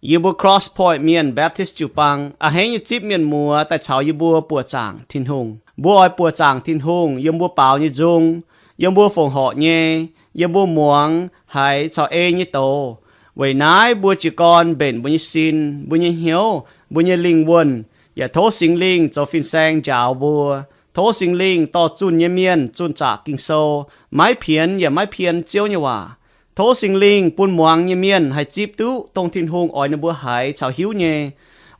Yie mbuo Cross Point Mienh Baptist jiu-baang a'hneiv nyei zipv mienh muoz daaih caux yie mbuo buoqc zaangc Tin-Hungh. Mbuo oix buoqc zaangc Tin-Hungh yiem mbuo baaux nyei nzung, yiem mbuo fongc horc nyei, yiem mbuo muangx haiz caux ei nyei doz. Weic naaiv mbuo jiez gorn mbenc mbuo nyei sin, mbuo nyei hnyouv, mbuo nyei lingh wuonh, yaac tov Singx Lingh zoux fin-saeng njaaux mbuo. Tov Singx Lingh dorh zunh nyei mienh zunh zaqc Ging-Sou, maiv pienx yaac maiv pien Ziouv nyei waac. Tov Singx Lingh bun muangx nyei mienh haih zipv duqv dongh Tin-Hungh oix ninh mbuo haiz caux hiuv nyei,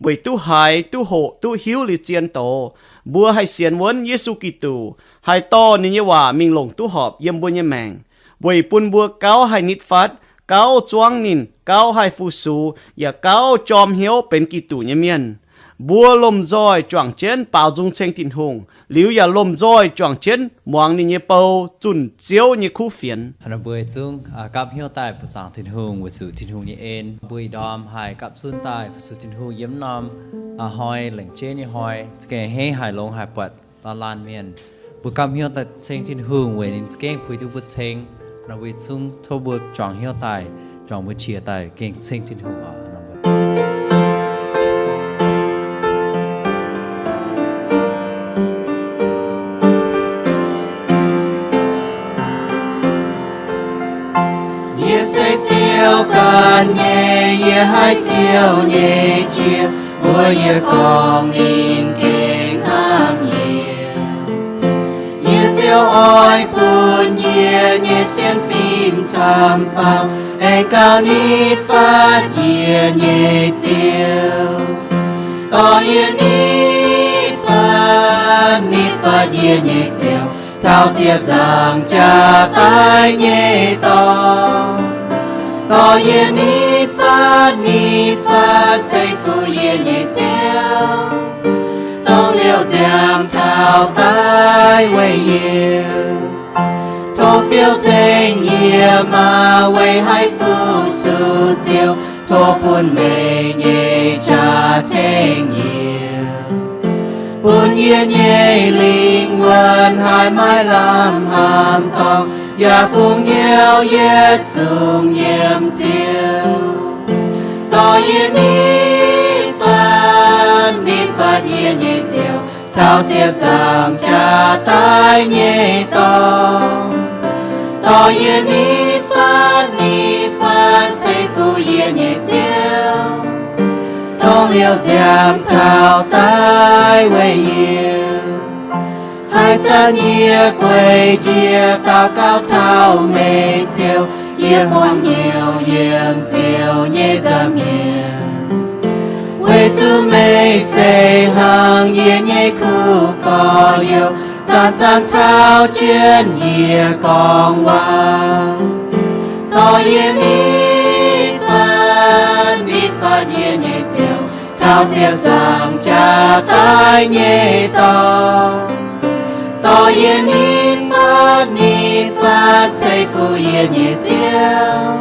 weic duqv haiz, duqv hoqc, duqv hiuv liuz zien doz, mbuo haih sienx wuonv Yesu Giduc, haih dorh ninh nyei waac mingh longc duqv horpc yiem mbuo nyei maengc, weic bun mbuo gauh haih nitv fatv, gauh zuangv ninh, gauh haih fu-sux, yaac gauh jorm hnyouv benx Giduc nyei mienh. Mbuo lomh nzoih juangc jienv baaux nzung ceng Tin-Hungh, liuz yaac lomh nzoih juangc jienv muangx ninh nyei bou, zunh Ziouv nyei kuv fienx. Mbuo zungv gapv hnyouv daaih buoqc zaangc Tin-Hungh weic zuqc Tin-Hungh nyei en. Mbuo ih ndorm haih gapv zunv daaih fu-sux Tin-Hungh yiem norm hnoi lengc jeiv nyei hnoi, za'gengh a'hneiv haic longx haic buatc laanh laanh mienh. Mbuo gapv hnyouv daaih ceng Tin-Hungh weic ninh za'gengh puix duqv mbuo ceng. Nor mbuo zungv tov mbuo juangc hnyouv daaih, juangc mbuo qiex daaih gengh ceng Tin-Hungh oc. Yie se Ziouv ganh nyei, yie haih Ziouv nyei qiex mbuox yie gorngv ninh gengh hnamv yie. Yie Ziouv oix bun yie nyei sienx fim camv faaux, aengx gauh nitv fatv yie nyei Ziouv. Dorh yie nitv fatv, nitv fatv yie nyei Ziouv, taux ziepc nzaangc jaax daaih nyei dorngx. Dorh yie nitv fatv, nitv fatv ceix fuqv yie nyei Ziouv, dongh liouh nziaamv taux daaih weic yie. Tov fiou ceng yie maah weic haih fu-sux Ziouv. Tov bun meih nyei qaqv tengx yie, bun yie nyei lingh wuonh haih maiv lamh hnamv dorngx, yaac bungx hnyouv yietc zungv yiem Ziouv. Dorh yie nitv fatv, nitv fatv yie nyei Ziouv, taux ziepc nzaangc jaax daaih nyei dorngx. Dorh yie nitv fatv, nitv fatv ceix fuqv yie nyei Ziouv, dongh liouh nziaamv taux daaih weic yie. Haaix zanc yie gueic jiex daux gaux taux meih Ziouv, yie hmuangv hnyouv yiem Ziouv nyei nza'hmien, weic zuqc meih se hnangv yie nyei kuv gorx-youz, zanc-zanc caux jienv yie gorngv waac. Dorh yie nitv fatv, nitv fatv yie nyei Ziouv, taux ziepc nzaangc jaax daaih nyei dorngx. Dorh yie nitv fatv, nitv fatv ceix fuqv yie nyei Ziouv,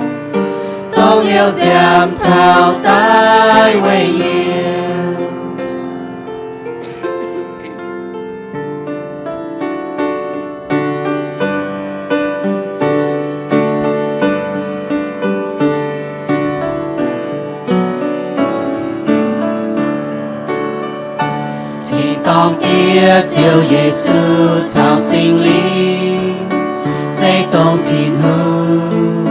dongh liouh nziaamv taux daaih weic yie. Tin-dorngh Diex, Ziouv Yesu caux Singx Lingh, se dongh Tin-Hungh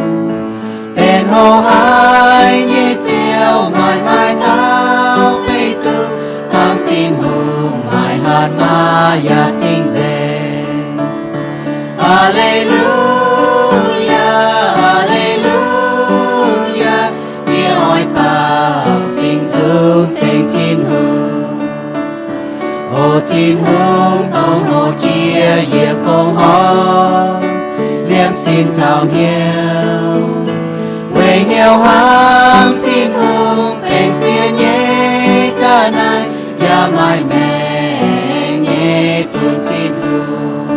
benx houx haaix nyei Ziouv, maaih maaih dauh beiv duqv hnangv Tin-Hungh, maaih hatc maaz yaac cing-nzengc. Aa^le^lu^yaa, aa^le^lu^yaa, yie oix baaux singx nzung ceng Tin-Hungh. O Tin-Hungh, dongh hoqc jiex yie fongc horc, liemh sin caux hnyouv, weic hnyouv hnamv Tin-Hungh benx ziex nyei ga'naaiv, yaac maaih maengc nyei bun Tin-Hungh.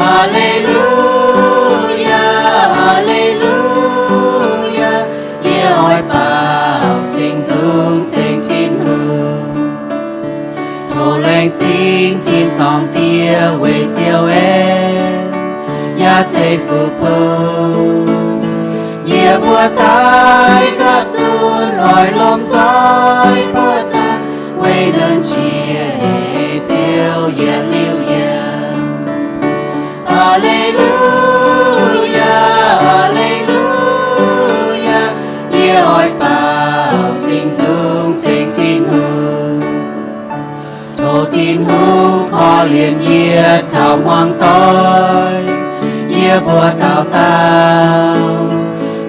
Aa^le^lu^yaa, aa^le^lu^yaa, yie oix baaux singx nzung ceng Tin-Hungh. Tov laengz zingh tin-dorngh Diex weic Ziouv aengx yaac ceix fuqv bun yie mbuo daaih gapv zunv doix lomh nzoih buoqc zaangc, weic nernh jiex nyei Ziouv yietc liuz yiem. Aa^le^lu^yaa, aa^le^lu^yaa, yie oix baaux singx nzung ceng Tin-Hungh. Tov Tin-Hungh korv-lienh yie caux hmuangx doic, yie mbuo dauh dauh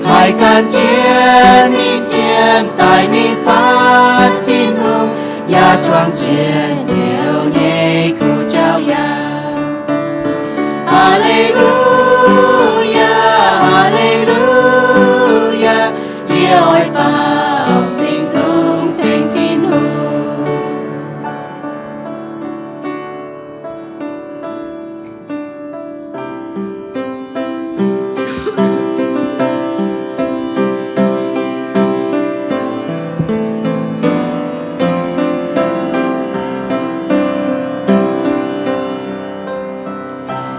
haih gan jienv ninh jienv daaih ninh fatv Tin-Hungh, yaac juangc jienv Ziouv nyei kuv jaauv yaac. Aa^le^lu^yaa, aa^le^lu^yaa, yie oix baaux singx nzung ceng Tin-Hungh.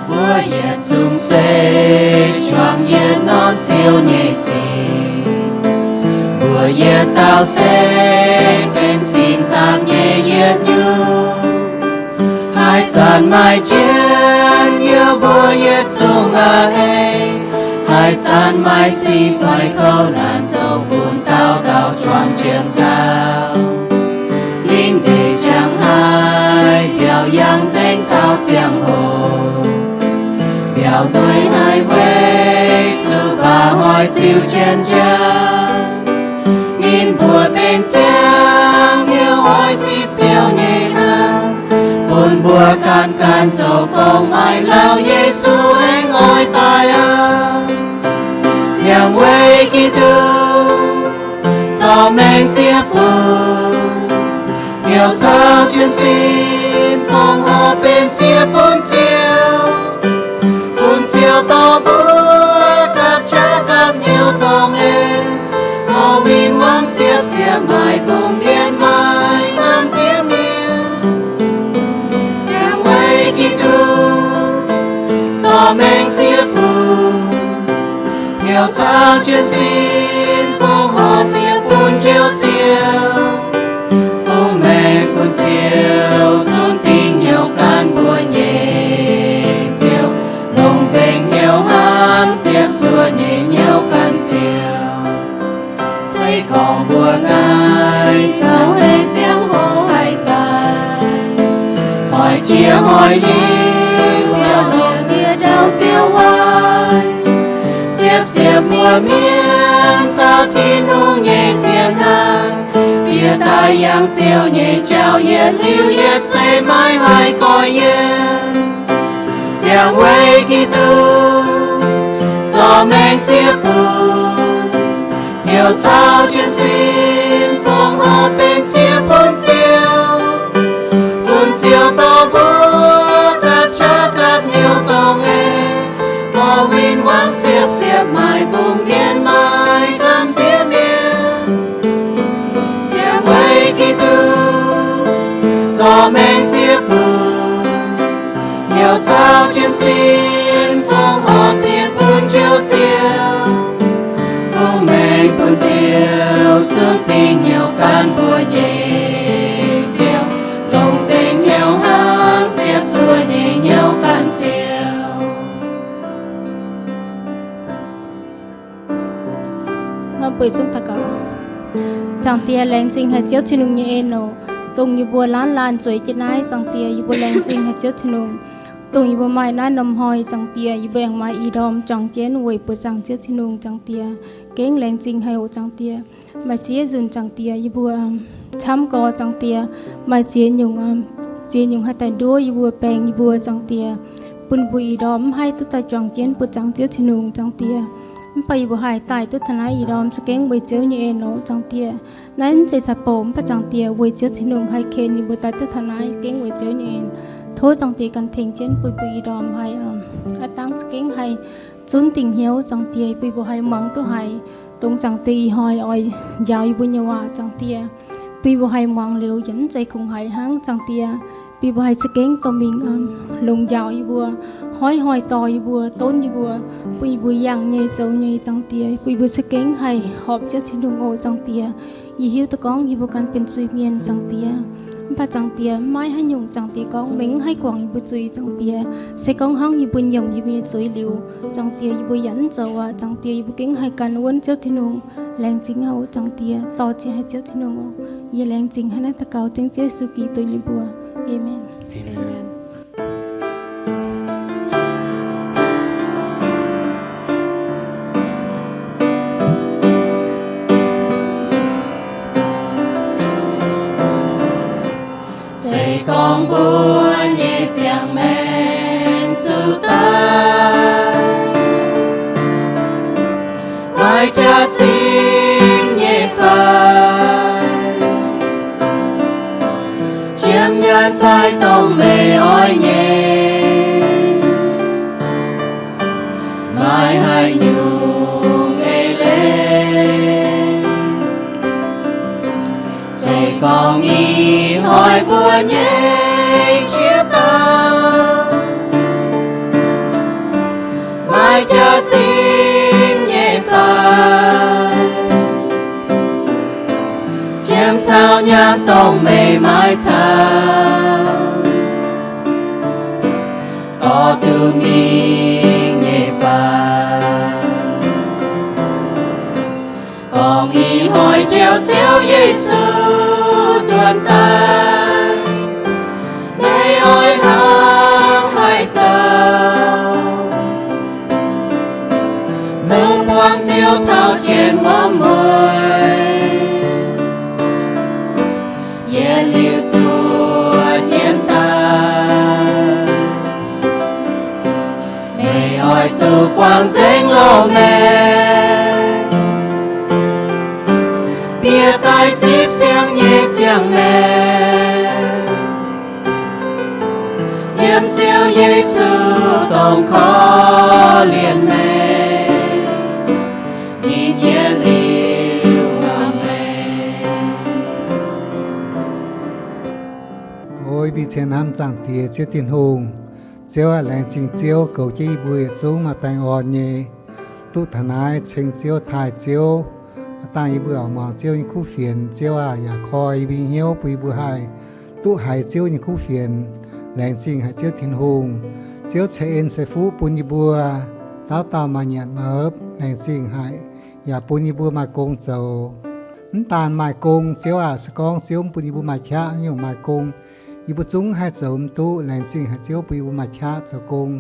Mbuo yietc zungv se juangc yietc norm Ziouv nyei singx. Mbuo yietc dauh se benx singx zaangc nyei yietc nyungc. Haaix zanc maaih jienv youh mbuo yietc zungv a'hneiv. Haaix zanc maaih sic fai kouv naanc zoux bun dauh dauh juangc jienv nzauh. Lingh ndeic jangx haic, mbiauz yangh nzengc taux ziangh hoc. Mbiauz nzueic haic weic zuqc baac hoic ziux jienv njang. Ninh mbuo benx ziangh hnyouv oix zipv Ziouv nyei hnangv, bun mbuo ganh ganh zoux gong maaih lauh Yesu aengx oix daaih aqv. Ziangh weic Giduc zorc maengc ziepc bung, hnyouv caux jienv sin fongc horc benx ziepc bun Ziouv, bun Ziouv dorh mbuo gapv qaqv gapv hnyouv dongh aengx mouc win-wangv siepv-siepv maaic bungx mienh maaih gamh nziex mienh. Ziangh weic Giduc zorc maengc ziepc bung, hnyouv caux jienv sin fongc horc ziepc bun Njoux Ziouv, fungx maengc bun Ziouv zunv dingc hnyouv gan mbuo nyei Ziouv, longc nzengc hnyouv hnamv ziepc zuoqv nyei hnyouv gan Ziouv. Se gorngv mbuo naaiv caux hei ziangh hoc haih zaaic, hoic jiex hoic liuz, yaac longc ndie ndau Ziouv waaic. Siepv-siepv mbuo mienh caux Tin-Hungh nyei zien hnamv bieqc daaih yangh Ziouv nyei jauv yietc liuz yietc se maiv haih goiv yiem. Ziangh weic Giduc zorc maengc ziepc bung, hnyouv caux jienv sin fongc horc benx ziepc bun Ziouv, bun Ziouv dorh mbuo gapv qaqv gapv hnyouv dongh aengx mouc win-wangv siepv-siepv maaic bungx mienh maaih gamh nziex mienh. Ziangh weic Giduc zorc maengc ziepc bung, hnyouv caux jienv sin fongc horc ziepc bun Njoux Ziouv, fungx maengc bun Ziouv zunv dingc hnyouv gan mbuo nyei Ziouv, longc nzengc hnyouv hnamv ziepc zuoqv nyei hnyouv gan Ziouv. Zaangc Diex, laengz zingh haic Ziouv Tin-Hungh nyei en-longx, dongh yie mbuo laanh laanh zueiz jienv naaiv. Zaangc Diex, yie mbuo laengz zingh haic Ziouv Tin-Hungh, dongh yie mbuo maaih naaiv norm hnoi. Zaangc Diex, yie mbuo aengx maaih ih ndorm juangc jienv weic buoqc zaangc Ziouv Tin-Hungh. Zaangc Diex, gengh laengz zingh haic oc. Zaangc Diex, maaih ziex nzunc, Zaangc Diex, yie mbuo camv gorx, Zaangc Diex, maaih ziex nyungc, ziex nyungc haih daaih nduov yie mbuo, baengc yie mbuo, Zaangc Diex, bun mbuo ih ndorm mv haih duqv daaih juangc jienv buoqc zaangc Ziouv Tin-Hungh, Zaangc Diex. Mv baac yie mbuo haih daaih duqv taux naaiv ih ndorm za'gengh weic Ziouv nyei en oc, Zaangc Diex. Naaiv mv zeiz caux bouc, mv baac Zaangc Diex weic Ziouv Tin-Hungh haih ken yie mbuo daaih duqv taux naaiv, za'gengh weic Ziouv nyei en. Tov Zaangc Diex ganh tengx jienv bun mbuo ih ndorm haih aav dangv za'gengh haih zunv dingc hnyouv, Zaangc Diex, bun mbuo haih muangx duqv haiz dongh Zaangc Diex ih hnoi oix njaaux yie mbuo nyei waac, Zaangc Diex. Bun mbuo haih muangx liuz yaac mv zeiz kungx haiz hnangv, Zaangc Diex. Bun mbuo haih za'gengh dorh mingh longc njaaux yie mbuo, hnoi-hnoi dorh yie mbuo, donv yie mbuo, bun yie mbuo yangh nyei zoux nyei, Zaangc Diex, bun yie mbuo za'gengh haih horpc Ziouv Tin-Hungh oc, Zaangc Diex. Yie hiuv duqv gorngv yie mbuo ganh benx zuiz-mienh, Zaangc Diex. Mv baac Zaangc Diex, maiv haaix nyungc, Zaangc Diex, gorngv mengh maiv haih guangc yie mbuo zuiz, Zaangc Diex. Se gorngv hnangv yie mbuo nyiemc yie mbuo nyei zuiz liuz, Zaangc Diex, yie mbuo yaac mv zoux aqv, Zaangc Diex. Yie mbuo gengh haih gan wuonv Ziouv Tin-Hungh. Laengz zingh oc, Zaangc Diex. Dorh jienv haiz Ziouv Tin-Hungh oc. Yie laengz zingh hnangv naaiv daux gaux dengv Ziouv Yesu Giduc nyei mbuox. Aamen. Aamen. Se gorngv mbuo nyei ziangh maengc zuqc daaih, maaih jaax-zinh nyei fai, jiem nyaanh fai dongh meih oix nyei, maaih haaix nyungc eix leiz. Se gorngv ih hnoi mbuo nyei jiex daaih, maaih jaax-zinh nyei fai, jiem caux nyaanh dongh meih maiv caux, dorh duqv mingh nyei fai. Gorngv ih hnoi Njoux Ziouv Yesu nzuonx daaih, meih oix hnangv haaix zoux? Zoux buangh Ziouv caux jienv wuom mueiz, yietc liuz zuov jienv daaih. Meih oix zuqc guangc nzengc loz-maengc, bieqc daaih zipv siang nyei ziangh maengc, yiem Ziouv Yesu dongh korv-lienh meih, ninh yietc liuz hnamv meih. O yie mingh cien hnamv Zaangc Diex Ziouv Tin-Hungh. Ziouv aah, laengz zingh Ziouv goux jienv yie mbuo yietc zungv maaih baengh orn nyei, duqv taux naaiv ceng Ziouv taaih Ziouv, dangh yie mbuo oix muangx Ziouv nyei kuv fienx. Ziouv aah, yaac koi yie mbuo nyei hnyouv bun yie mbuo haih duqv haiz Ziouv nyei kuv fienx. Laengz zingh haic Ziouv Tin-Hungh. Ziouv ceix en ceix fuqv bun yie mbuo, dauh dauh maaih nyanc maaih hopv. Laengz zingh haic, yaac bun yie mbuo maaih gong zoux. Mv daanh maaih gong, Ziouv aah, se gorngv Ziouv mv bun yie mbuo maaih qaqv nyungc maaih gong, yie mbuo zungv haih zoux mv duqv. Laengz zingh haic Ziouv bun yie mbuo maaih qaqv zoux gong.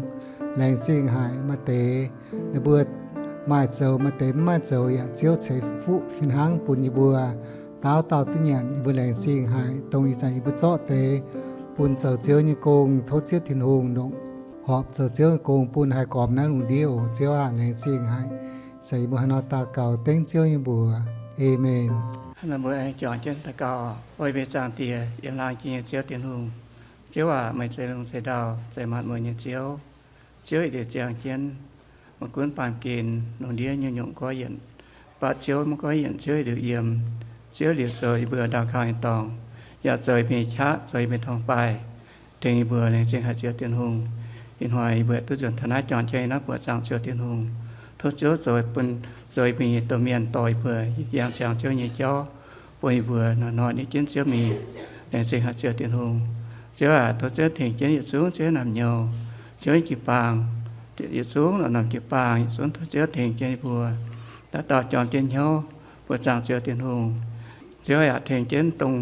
Laengz zingh haic maaih deix ninh mbuo maaih zoux, maaih deix mv maaih zoux, yaac Ziouv ceix fuqv fih hnangv bun yie mbuo, dauh dauh duqv nyanc. Yie mbuo laengz zingh haic dongh ih zanc yie mbuo zorqv deix bun zoux Ziouv nyei gong. Tov Ziouv Tin-Hungh ndongc horpc zoux Ziouv nyei gong bun haih gormx naaiv lungh ndiev oc. Ziouv aah, laengz zingh haic. Ih zanc yie mbuo haaix nor daux gaux dengv Ziouv nyei mbuox. Aamen. Hnangv naaiv mbuo juangc jienv daux gaux. O yie mbuo Zaangc Diex, yiem laangz jiex nyei Ziouv Tin-Hungh, Ziouv aac, meih zeiz lungh zeiz ndau, zeiz maanc mueiz nyei Ziouv. Ziouv yietc liuz ziangh jienv, maiv gunv baamh gen, lungh ndiev nyungc-nyungc goiv yienc, mv baac Ziouv maiv goiv yienc, Ziouv yietc liuz yiem. Ziouv liuz zoux yie mbuo ndau kangh nyei dorngx, yaac zoux yie mbuo nyei qaqv, zoux yie mbuo nyei torngv-baaih, tengx yie mbuo. Laengz zingh haic Ziouv Tin-Hungh. Ih hnoi yie mbuo duqv nzuonx taux naaiv juangc jienv naaiv buoqc zaangc Ziouv Tin-Hungh. Tov Ziouv zoux bun, zoux yie mbuo nyei domh mienh dorh yie mbuo yangh ziangx Ziouv nyei jauv, bun yie mbuo hnoi-hnoi nitv jienv Ziouv mingh. Laengz zingh haic Ziouv Tin-Hungh. Ziouv aac, tov Ziouv tengx jienv yietc zungv Ziouv naamh nyouz, Ziouv nyei jiu-baang, yietc zungv lorqc, norm jiu-baang yietc zungv tov Ziouv tengx jienv yie mbuo, dauh dauh jorm jienv hnyouv, buoqc zaangc Ziouv Tin-Hungh. Ziouv yaac tengx jienv dongh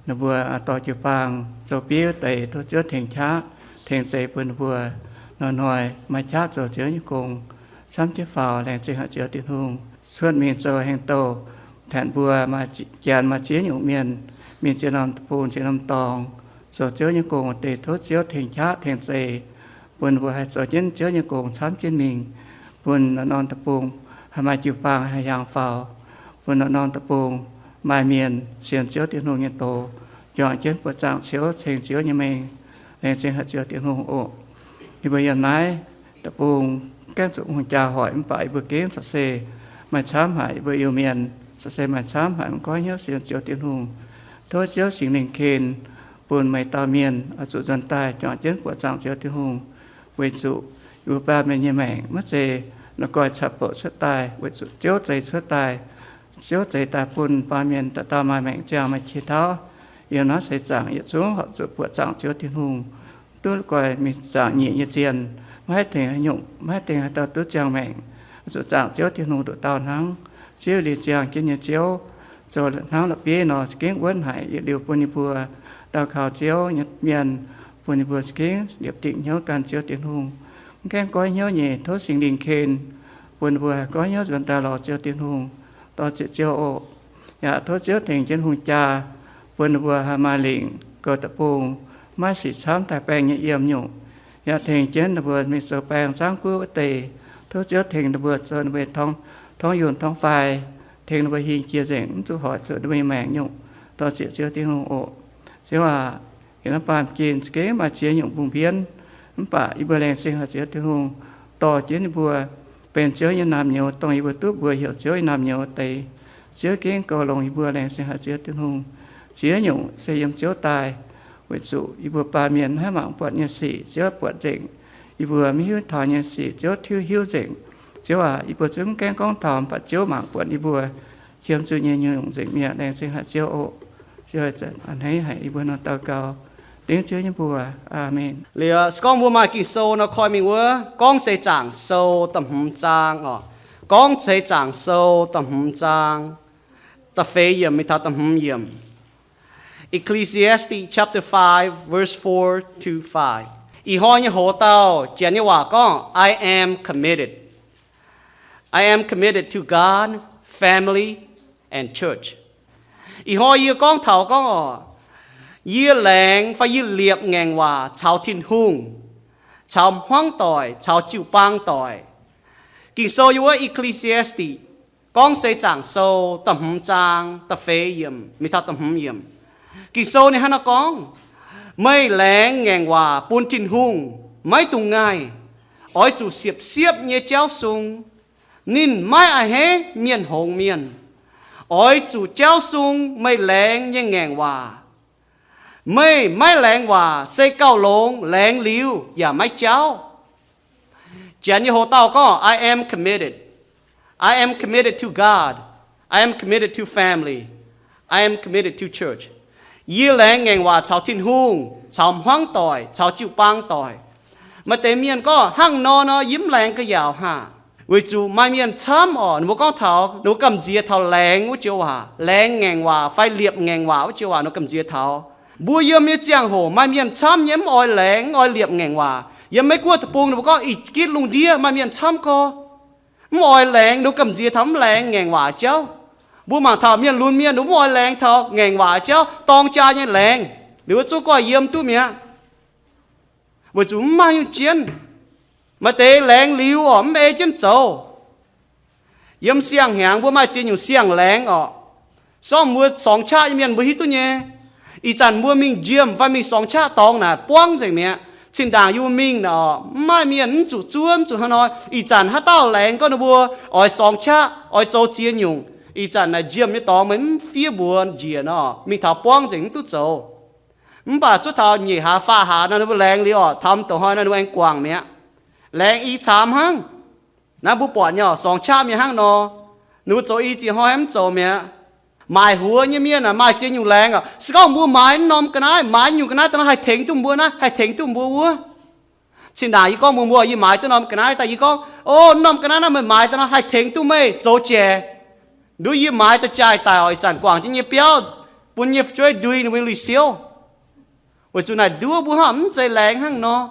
ninh mbuo dorh jiu-baang zoux biuv deix, tov Ziouv tengx qaqv tengx zeix bun ninh mbuo hnoi-hnoi maaih qaqv zoux Ziouv nyei gong camv jienv faaux. Laengz zingh haic Ziouv Tin-Hungh. Cuotv mingh zoux haaix douh, tengx mbuo maaih janx maaih ziex nyungc mienh mingh ziex norm deic-bung ziex norm dorngx zoux Ziouv nyei gong deix, tov Ziouv tengx qaqv tengx zeix bun ninh mbuo haih zoux jienv Ziouv nyei gong camv jienv mingh, bun norm-norm deic-bung haih maaih jiu-baang haih hiaangx faaux, bun norm-norm deic-bung maaih mienh sienx Ziouv Tin-Hungh nyei doz, juangc jienv buoqc zaangc Ziouv, ceng Ziouv nyei mengh. Laengz zingh haic Ziouv Tin-Hungh oc. Yie mbuo yiem naaiv deic-bung gaengh zuqc hungh jaa hoic, mv baac yie mbuo gengh corc se maaih camv haic. Yie mbuo Iu-Mienh corc se maaih camv haic mv goiv hnyouv sienx Ziouv Tin-Hungh. Tov Ziouv Singx Lingh ken bun meih dauh mienh oix zuqc nzuonx daaih juangc jienv buoqc zaangc Ziouv Tin-Hungh, weic zuqc Yie mbuo baamh mienh nyei maengc maiv zeiz la'guaih caqv-bouc cuotv daaih, weic zuqc Ziouv zeix cuotv daaih. Ziouv zeix daaih bun baamh mienh dauh dauh maaih maengc ziangh, maaih qiex tauv. Yiem naaiv seix zaangc yietc zungv horpc zuqc buoqc zaangc Ziouv Tin-Hungh, duqv la'guaih mingh zaangc nyiec nyei zienh, maiv haih tengx haaix nyungc, maiv haih tengx haaix dauh duqv ziangh maengc, zuqc zaangc Ziouv Tin-Hungh nduqc dauh hnangv. Ziouv liuz ziangh jienv nyei Ziouv, zoux hnangv la'bieiv nor, za'gengh wuonv haic. Yietc liuz bun yie mbuo daux gaux Ziouv nyei mienh, bun yie mbuo za'gengh liepc dingc hnyouv gan Ziouv Tin-Hungh. Mv gaengh goiv hnyouv nyei, tov Singx Lingh ken, bun yie mbuo haih goiv hnyouv nzuonx daaih lorz Ziouv Tin-Hungh, dor-ziec Ziouv oc. Yaac tov Ziouv tengx jienv hungh jaa, bun yie mbuo haih maaih lingc goux deic-bung, maiv sic camv daaih baengh nyei yiem nyungc. Yaac tengx jienv ninh mbuo mingh zoux baeng zaangv guv wuov deix. Tov Ziouv tengx ninh mbuo zoux ninh mbuo torngv, torngv yunh torngv fai, tengx ninh mbuo hingh jiex nzengc, mv zuqc hoic zuqc ninh mbuo nyei maengc nyungc. Dor-ziec Ziouv Tin-Hungh oc. Ziouv aac, yiem naaiv baamh gen za'gengh maaih ziex nyungc mbungh mbienv, mv baac yie mbuo laengz zingh haic Ziouv Tin-Hungh, dorh jienv yie mbuo benx Ziouv nyei naamh nyouz, dongh yie mbuo duqv mbuox heuc Ziouv nyei naamh nyouz wuov deix. Ziouv gengh goux longx yie mbuo, laengz zingh haic Ziouv Tin-Hungh. Ziex nyungc se yiem Ziouv daaih, weic zuqc yie mbuo baamh mienh maiv haih mangc buatc nyei sic Ziouv buatc nzengc. Yie mbuo maiv hiuv taux nyei sic Ziouv hiuv, hiuv nzengc. Ziouv aac, yie mbuo zungv mv gaengh gorngv taux, mv baac Ziouv mangc buatc yie mbuo qiemx zuqc nyei nyungc-nyungc nzengc mi'aqv. Laengz zingh haic Ziouv oc. Ziouv a'hneiv haic yie mbuo nor daux gaux dengv Ziouv nyei mbuox. Aamen. Liuz se gorngv mbuo maaih Ging-Sou nor koi mingh wuov, Gorngv Seix Zaangc Sou da'hmz zaang oc. Gorngv Seix Zaangc Sou da'hmz zaang, da'feix yiemc mingh taux da'hmz yiemc. Ecclesiastes chapter five, verse four to five. Ih hnoi nyei hoz dauh Janx nyei waac gorngv, I am committed. I am committed to God, family, and church. Ih hnoi yie gorngv taux gorngv oc, yie laengz fai yie liepc ngaengc waac caux Tin-Hungh, caux hmuangv doic, caux jiu-baang doic. Ging-Sou yiem wuov Ecclesiastes, Gorngv Seix Zaangc Sou, da'hmz zaang, da'feix yiemc mingh taux da'hmz yiemc. Ging-Sou ninh hnangv naaiv gorngv, meih laengz ngaengc waac bun Tin-Hungh maiv dungx ngaih. Oix zuqc siepv-siepv nyei jauv sung. Ninh maiv a'hneiv mienh hngongx mienh. Oix zuqc jauv sung meih laengz nyei ngaengc waac. Meih maiv laengz waac se gauh longx, laengz liuz yaac maiv jauv. Janx nyei hoz dauh gorngv, I am committed. I am committed to God. I am committed to family. I am committed to church. Yie laengz ngaengc waac caux Tin-Hungh, caux hmuangv doic, caux jiu-baang doic. Maaih deix mienh gorngv, hnangv nor nor yie mv laengz ga'yaauc haac. Weic zuqc maaih mienh camv oc, ninh mbuo gorngv taux, ninh mbuo gamh nziex taux laengz wuov joux waac, laengz ngaengc waac fai liepc ngaengc waac wuov joux waac ninh mbuo gamh nziex taux. Mbuo yiem nyei ziangh hoc maaih mienh camv nyei mv oix laengz, mv oix liepc ngaengc waac. Yiem Meiv Guoqv deic-bung ninh mbuo gorngv ih gitv lungh ndiev maaih mienh camv gorx mv oix laengz, ninh mbuo gamh nziex taux mv laengz ngaengc waac jauv. Mbuo mangc taux mienh lunx mienh ninh mbuo mv oix laengz taux ngaengc waac jauv, dorng jaa nyei laengz, ninh mbuo zungv goiv yiem duqv mi'aqv. Weic zuqc mv maaih nyungc jienv. Maaih deix laengz liuz oc, mv ei jienv zoux. Yiem siang-hnyangx mbuo maaih ziex nyungc siang-laengz oc. Sorng mbuo sorngx qaqv nyei mienh mbuo hiuv duqv nyei. Ih zanc mbuo mingh njiemh fai mingh sorngx qaqv dorngx naaic buangv nzengc mi'aqv. Zinh ndaangc yie mbuo mingh naaic oc, mv maaih mienh mv zuqc zuov, mv zuqc hnangv nor. Ih zanc haaix dauh laengz gorngv ninh mbuo oix sorngx qaqv, oix zoux ziex nyungc, ih zanc naaic njiemh nyei dorngx meih mv fiev mbuox njiec nor, mingh taux buangv nzengc mv duqv zoux. Mv baac zuov taux nyeic hlaax faah hlaax nor, ninh mbuo laengz liuz oc, taux m'dongc hnoi nor ninh mbuo aengx guangc mi'aqv. Laengz i caamx hnangv. Naaiv mbuo buatc nyei oc, sorngx qaqv mienh hnangv nor, ninh mbuo zoux i ziex hnoi mv zoux mi'aqv. Maaic huox nyei mienh aah, maaih ziex nyungc laengz oc. Se gorngv mbuo maaiz mv norm ga'naaiv, maaiz nyungc ga'naaiv daaih nor haih tengx duqv mbuo naaiv, haih tengx duqv mbuo wuov. Cin-ndaangc yie gorngv mbuox mbuo, yie maaiz duqv norm ga'naaiv daaih, yie gorngv, o, norm ga'naaiv naaiv meih maaiz daaih nor haih tengx duqv meih zoux jiex. Nduov yie maaiz daaih jaaix daic oc, ih zanc guangc jienv nyei biauv, bun nyei fu'jueiv ndui ninh mbuo lui-siouv. Weic zuqc naaic nduov mbuo hnangv mv zeiz laengz hnangv nor.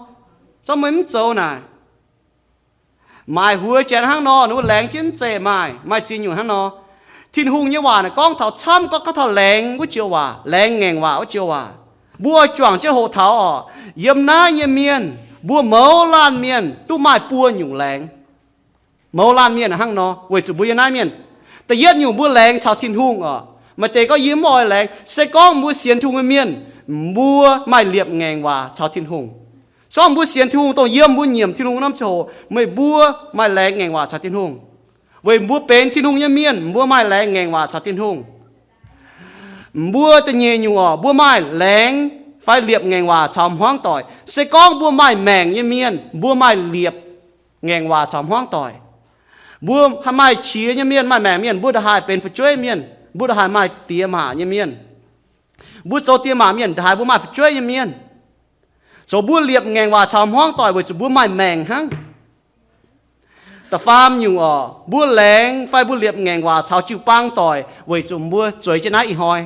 Zorqv meih mv zoux naaic. Maaic huox janx hnangv nor, ninh mbuo laengz jienv mv zeiz maaih, maaih ziex nyungc hnangv nor. Tin-Hungh nyei waac naaic gorngv taux camv, gorngv, gorngv taux laengz wuov joux waac, laengz ngaengc waac wuov joux waac. Mbuo oix juangc jienv hoqc taux oc, yiem naaiv nyei mienh, mbuo mouz laanh mienh duqv maaih buo nyungc laengz. Mouz laanh mienh hnangv nor, weic zuqc mbuo yiem naaiv mienh, da'yietv nyungc mbuo laengz caux Tin-Hungh oc. Maaih deix gorngv yie mv oix laengz. Se gorngv mbuo sienx Tin-Hungh nyei mienh, mbuo maaih liepc ngaengc waac caux Tin-Hungh. Sorng mbuo sienx Tin-Hungh dongh yiem mbuo nyiemc Tin-Hungh norm ziangh hoc, meih mbuo maaih laengz ngaengc waac caux Tin-Hungh. Weic mbuo benx Tin-Hungh nyei mienh, mbuo maaih laengz ngaengc waac caux Tin-Hungh. Mbuo da'nyeic nyungc oc, mbuo maaih laengz fai liepc ngaengc waac caux hmuangv doic. Se gorngv mbuo maaih maengc nyei mienh, mbuo maaih liepc ngaengc waac caux hmuangv doic. Mbuo haih maaih qiex nyei mienh, maaih maengc mienh, mbuo nda'haaix benx fu'jueiv mienh, mbuo nda'haaix maaih diex maac nyei mienh. Mbuo zoux diex maac mienh nda'haaix mbuo maaih fu'jueiv nyei mienh. Zoux mbuo liepc ngaengc waac caux hmuangv doic weic zuqc mbuo maaih maengc hnangv. Da'faam nyungc oc, mbuo laengz fai mbuo liepc ngaengc waac caux jiu-baang doic weic zuqc mbuo zueiz jienv naaiv ih hnoi.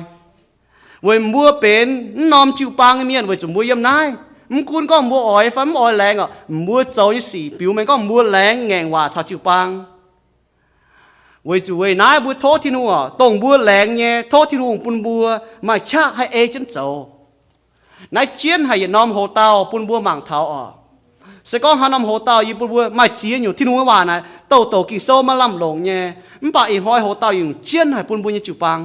Weic mbuo benx mv norm jiu-baang nyei mienh weic zuqc mbuo yiem naaiv, mv gunv gorngv mbuo oix fai mv oix laengz oc, mbuo zoux nyei sic biux mengh gorngv mbuo laengz ngaengc waac caux jiu-baang. Weic zuqc weic naaiv mbuo tov Tin-Hungh oc, dongh mbuo laengz nyei, tov Tin-Hungh bun mbuo maaih qaqv haih ei jienv zoux. Naaiv jienv haic yietc norm hoc-dauh bun mbuo mangc taux oc. Se gorngv haaix norm hoc-dauh yie bun mbuo maaih ziex nyungc Tin-Hungh nyei waac naaic, douc douc Ging-Sou maiv lamh longc nyei, mv baac ih hnoi hoc-dauh nyungc jienv haic bun mbuo nyei jiu-baang.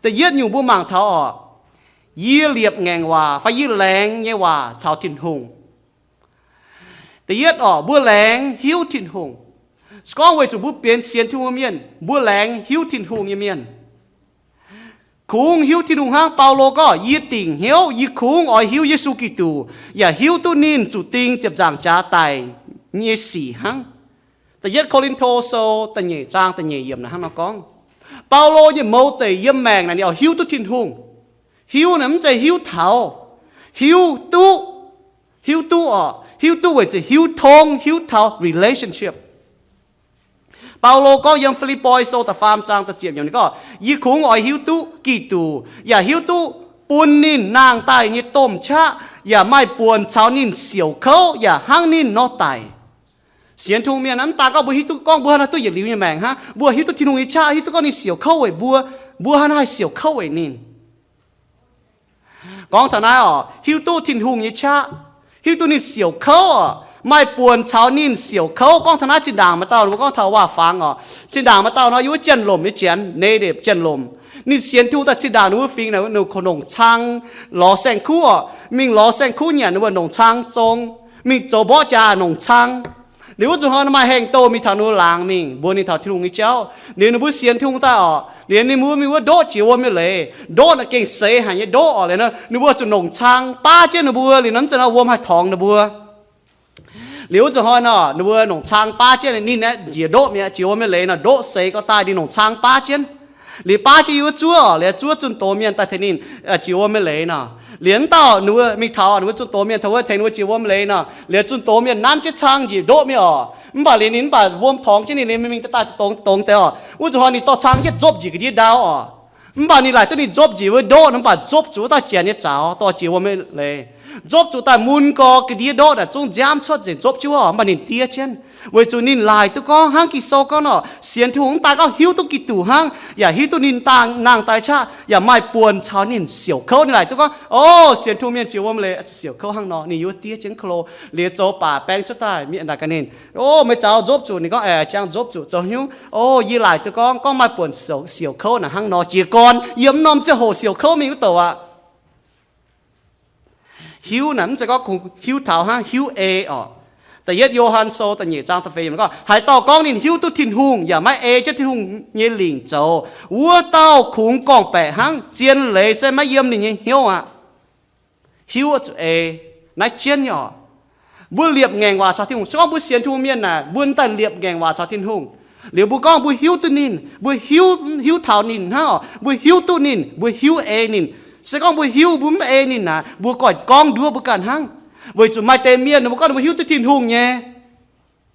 Da'yietv nyungc mbuo mangc taux oc, yie liepc ngaengc waac fai yie laengz nyei waac caux Tin-Hungh. Da'yietv oc, mbuo laengz hiuv Tin-Hungh. Se gorngv weic zuqc mbuo benx sienx Tin-Hungh mienh, mbuo laengz hiuv Tin-Hungh nyei mienh. Kungx hiuv Tin-Hungh hnangv. Baulo gorngv, yie dingc hnyouv yie kungx oix hiuv Yesu Giduc, yaac hiuv duqv ninh zuqc ding ziepc nzaangc jaax daic nyei sic hnangv. Da'yietv Ko^lin^to Sou da'nyeic zaang da'nyeic yiemc naaiv hnangv nor gorngv. Baulo nyei mouz deic yiem maengc naaic ninh oix hiuv duqv Tin-Hungh. Hiuv naaic mv zeiz hiuv taux, hiuv duqv. Hiuv duqv oc, hiuv duqv weic zuqc hiuv tong, hiuv taux relationship. Baulo gorngv yiem Fi^lipv^poi Sou da'faam zaang da'ziepc yiemc ninh gorngv, yie kungx oix hiuv duqv Giduc, yaac hiuv duqv bun ninh nangh daaih nyei domh qaqv, yaac maaih buonc caux ninh siouc kouv yaac hnangv ninh nor daic. Sienx Tin-Hungh mienh mv daan gorngv mbuo hiuv duqv gorngv mbuo hnangv duqv yietc liuz nyei maengc hnangv, mbuo hiuv duqv Tin-Hungh nyei qaqv, hiuv duqv gorngv ninh siouc kouv weic mbuo, mbuo hnangv haih siouc kouv weic ninh. Gorngv taux naaiv oc, hiuv duqv Tin-Hungh nyei qaqv, hiuv duqv ninh siouc kouv oc, maaih buonc caux ninh siouc kouv. Gorngv taux naaiv zinh ndaangc maaih dauh ninh mbuo gorngv taux waac-fangx oc. Zinh ndaangc maaih dauh nor yiem wuov Janx-Lomc nyei janx, native Janx-Lomc. Ninh sienx Tin-Hungh daaih zinh ndaangc ninh mbuo fingx naaic nongc caang lorz saeng-kuv oc, mingh lorz saeng-kuv nyanc ninh mbuo nongc caang zong, mingh zoux mborqv jaax nongc caang. Liuz wuov zuqc hnoi maaih heng-douh mingh taux ninh mbuo laangz mingh mbuox ninh taux Tin-Hungh nyei jauv. Liuz ninh mbuo sienx Tin-Hungh daaih oc, liuz ninh mbuo mingh wuov ndoqv jiex wuom nyei leiz. Ndoqv naaic gengh seix haic nyei ndoqv oc. Liuz nor ninh mbuo zuqc nongc caang baav jienv ninh mbuo. Liuz nor mv zeiz nor wuom haih torngx ninh mbuo. Liuz wuov zuqc hnoi nor ninh mbuo nongc caang baav jienv ninh aeqv, njiec ndoqv mi'aqv, jiex wuom nyei leiz nor ndoqv seix gau daaih ninh nongc caang baav jienv. Liuz baav jienv yiem wuov zuov oc, liuz zuov zunh doz mienh daaih tengx ninh jiex wuom nyei leiz nor. Liuz wuov dauh ninh mbuo mingh taux ninh mbuo zunh doz mienh taux wuov tengx ninh mbuo jiex wuom nyei leiz nor, liuz zunh doz mienh nanv jienv caang njiec ndoqv mi'aqv oc. Mv baac liuz ninh mv baac wuom torngx jienv ninh, liuz mingh daaih dongx dongx deix oc. Wuov zuqc hnoi ninh dorh caang yietv nzopv njiec ga'ndiev ndau oc. Mv baac ninh laaic duqv ninh nzopv njiec wuov ndoqv nor, mv baac nzopv zuqc wuov dauh janx nyei zaux dorh jiex wuom nyei leiz. Nzopv zuqc daaih mun gau ga'ndiev ndoqv naaic zungv nziaamv cuotv nzengc nzopv jienv wuov oc. Mv baac ninh diev jienv, weic zuqc ninh laaic duqv gorngv hnangv Ging-Sou gorngv nor, sienx Tin-Hungh mv daan gorngv hiuv duqv Giduc hnangv, yaac hiuv duqv ninh dangh nangh daaih qaqv, yaac maaih buonc caux ninh siouc kouv. Ninh laaic duqv gorngv, o, sienx Tin-Hungh mienh jiex wuom nyei leiz zuqc siouc kouv hnangv nor. Ninh yiem wuov diev jienv ko lo, liuz zoux baac baeng cuotv daaih mienh naaic gaax ninh, o, meih zaux nzopv zuqc? Ninh gorngv, aeqv, jangx nzopv zuqc. Zoux hnyouv, o, yie laaic duqv gorngv, gorngv maaih buonc siouc kouv naaic hnangv nor. Jiez gorn yiem mv norm ziangh hoc siouc kouv mingh wuov douc aqv. Hiuv naaic mv zeiz gorngv kungx hiuv taux hnangv, hiuv ei oc. Da'yietv Yo^han Sou da'nyeic zaang da'feix yiemc gorngv, haaix dauh gorngv ninh hiuv duqv Tin-Hungh yaac maiv ei jienv Tin-Hungh nyei lingc zoux, wuov dauh kungx gorngv-baeqc hnangv, zien leiz se maiv yiem ninh nyei hnyouv aqv. Hiuv zuqc ei, naaiv jienv nyei oc. Mbuo liepc ngaengc waac caux Tin-Hungh. Se gorngv mbuo sienx Tin-Hungh mienh naaic, mbuo daaih liepc ngaengc waac caux Tin-Hungh, liuz mbuo gorngv mbuo hiuv duqv ninh, mbuo hiuv, hiuv taux ninh hnangv oc, mbuo hiuv duqv ninh, mbuo hiuv ei ninh. Se gorngv mbuo hiuv mbuo mv ei ninh naaic, mbuo goiv gorngv nduov mbuo ganh hnangv. Weic zuqc maaih deix mienh ninh mbuo gorngv ninh mbuo hiuv duqv Tin-Hungh nyei,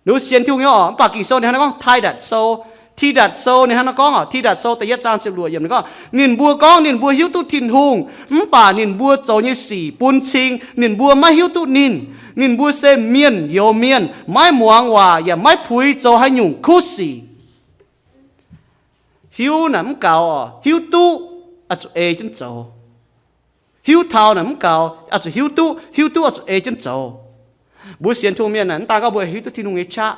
ninh mbuo sienx Tin-Hungh nyei oc. Mv baac Ging-Sou ninh hnangv nor gorngv, Tidatc Sou, Tidatc Sou ninh hnangv nor gorngv oc. Tidatc Sou da'yietv zaang ziepc luoqc yiemc ninh gorngv, ninh mbuo gorngv ninh mbuo hiuv duqv Tin-Hungh, mv baac ninh mbuo zoux nyei sic bun cing ninh mbuo maiv hiuv duqv ninh. Ninh mbuo se mienh youx mienh, maiv muangx waac yaac maiv puix zoux haaix nyungc kuv sic. Hiuv naaic mv gaux oc, hiuv duqv oix zuqc ei jienv zoux. Hiuv taux naaic mv gaux, oix zuqc hiuv duqv, hiuv duqv oix zuqc ei jienv zoux. Mbuo sienx Tin-Hungh mienh naaic, mv daan gorngv mbuo hiuv duqv Tin-Hungh nyei qaqv.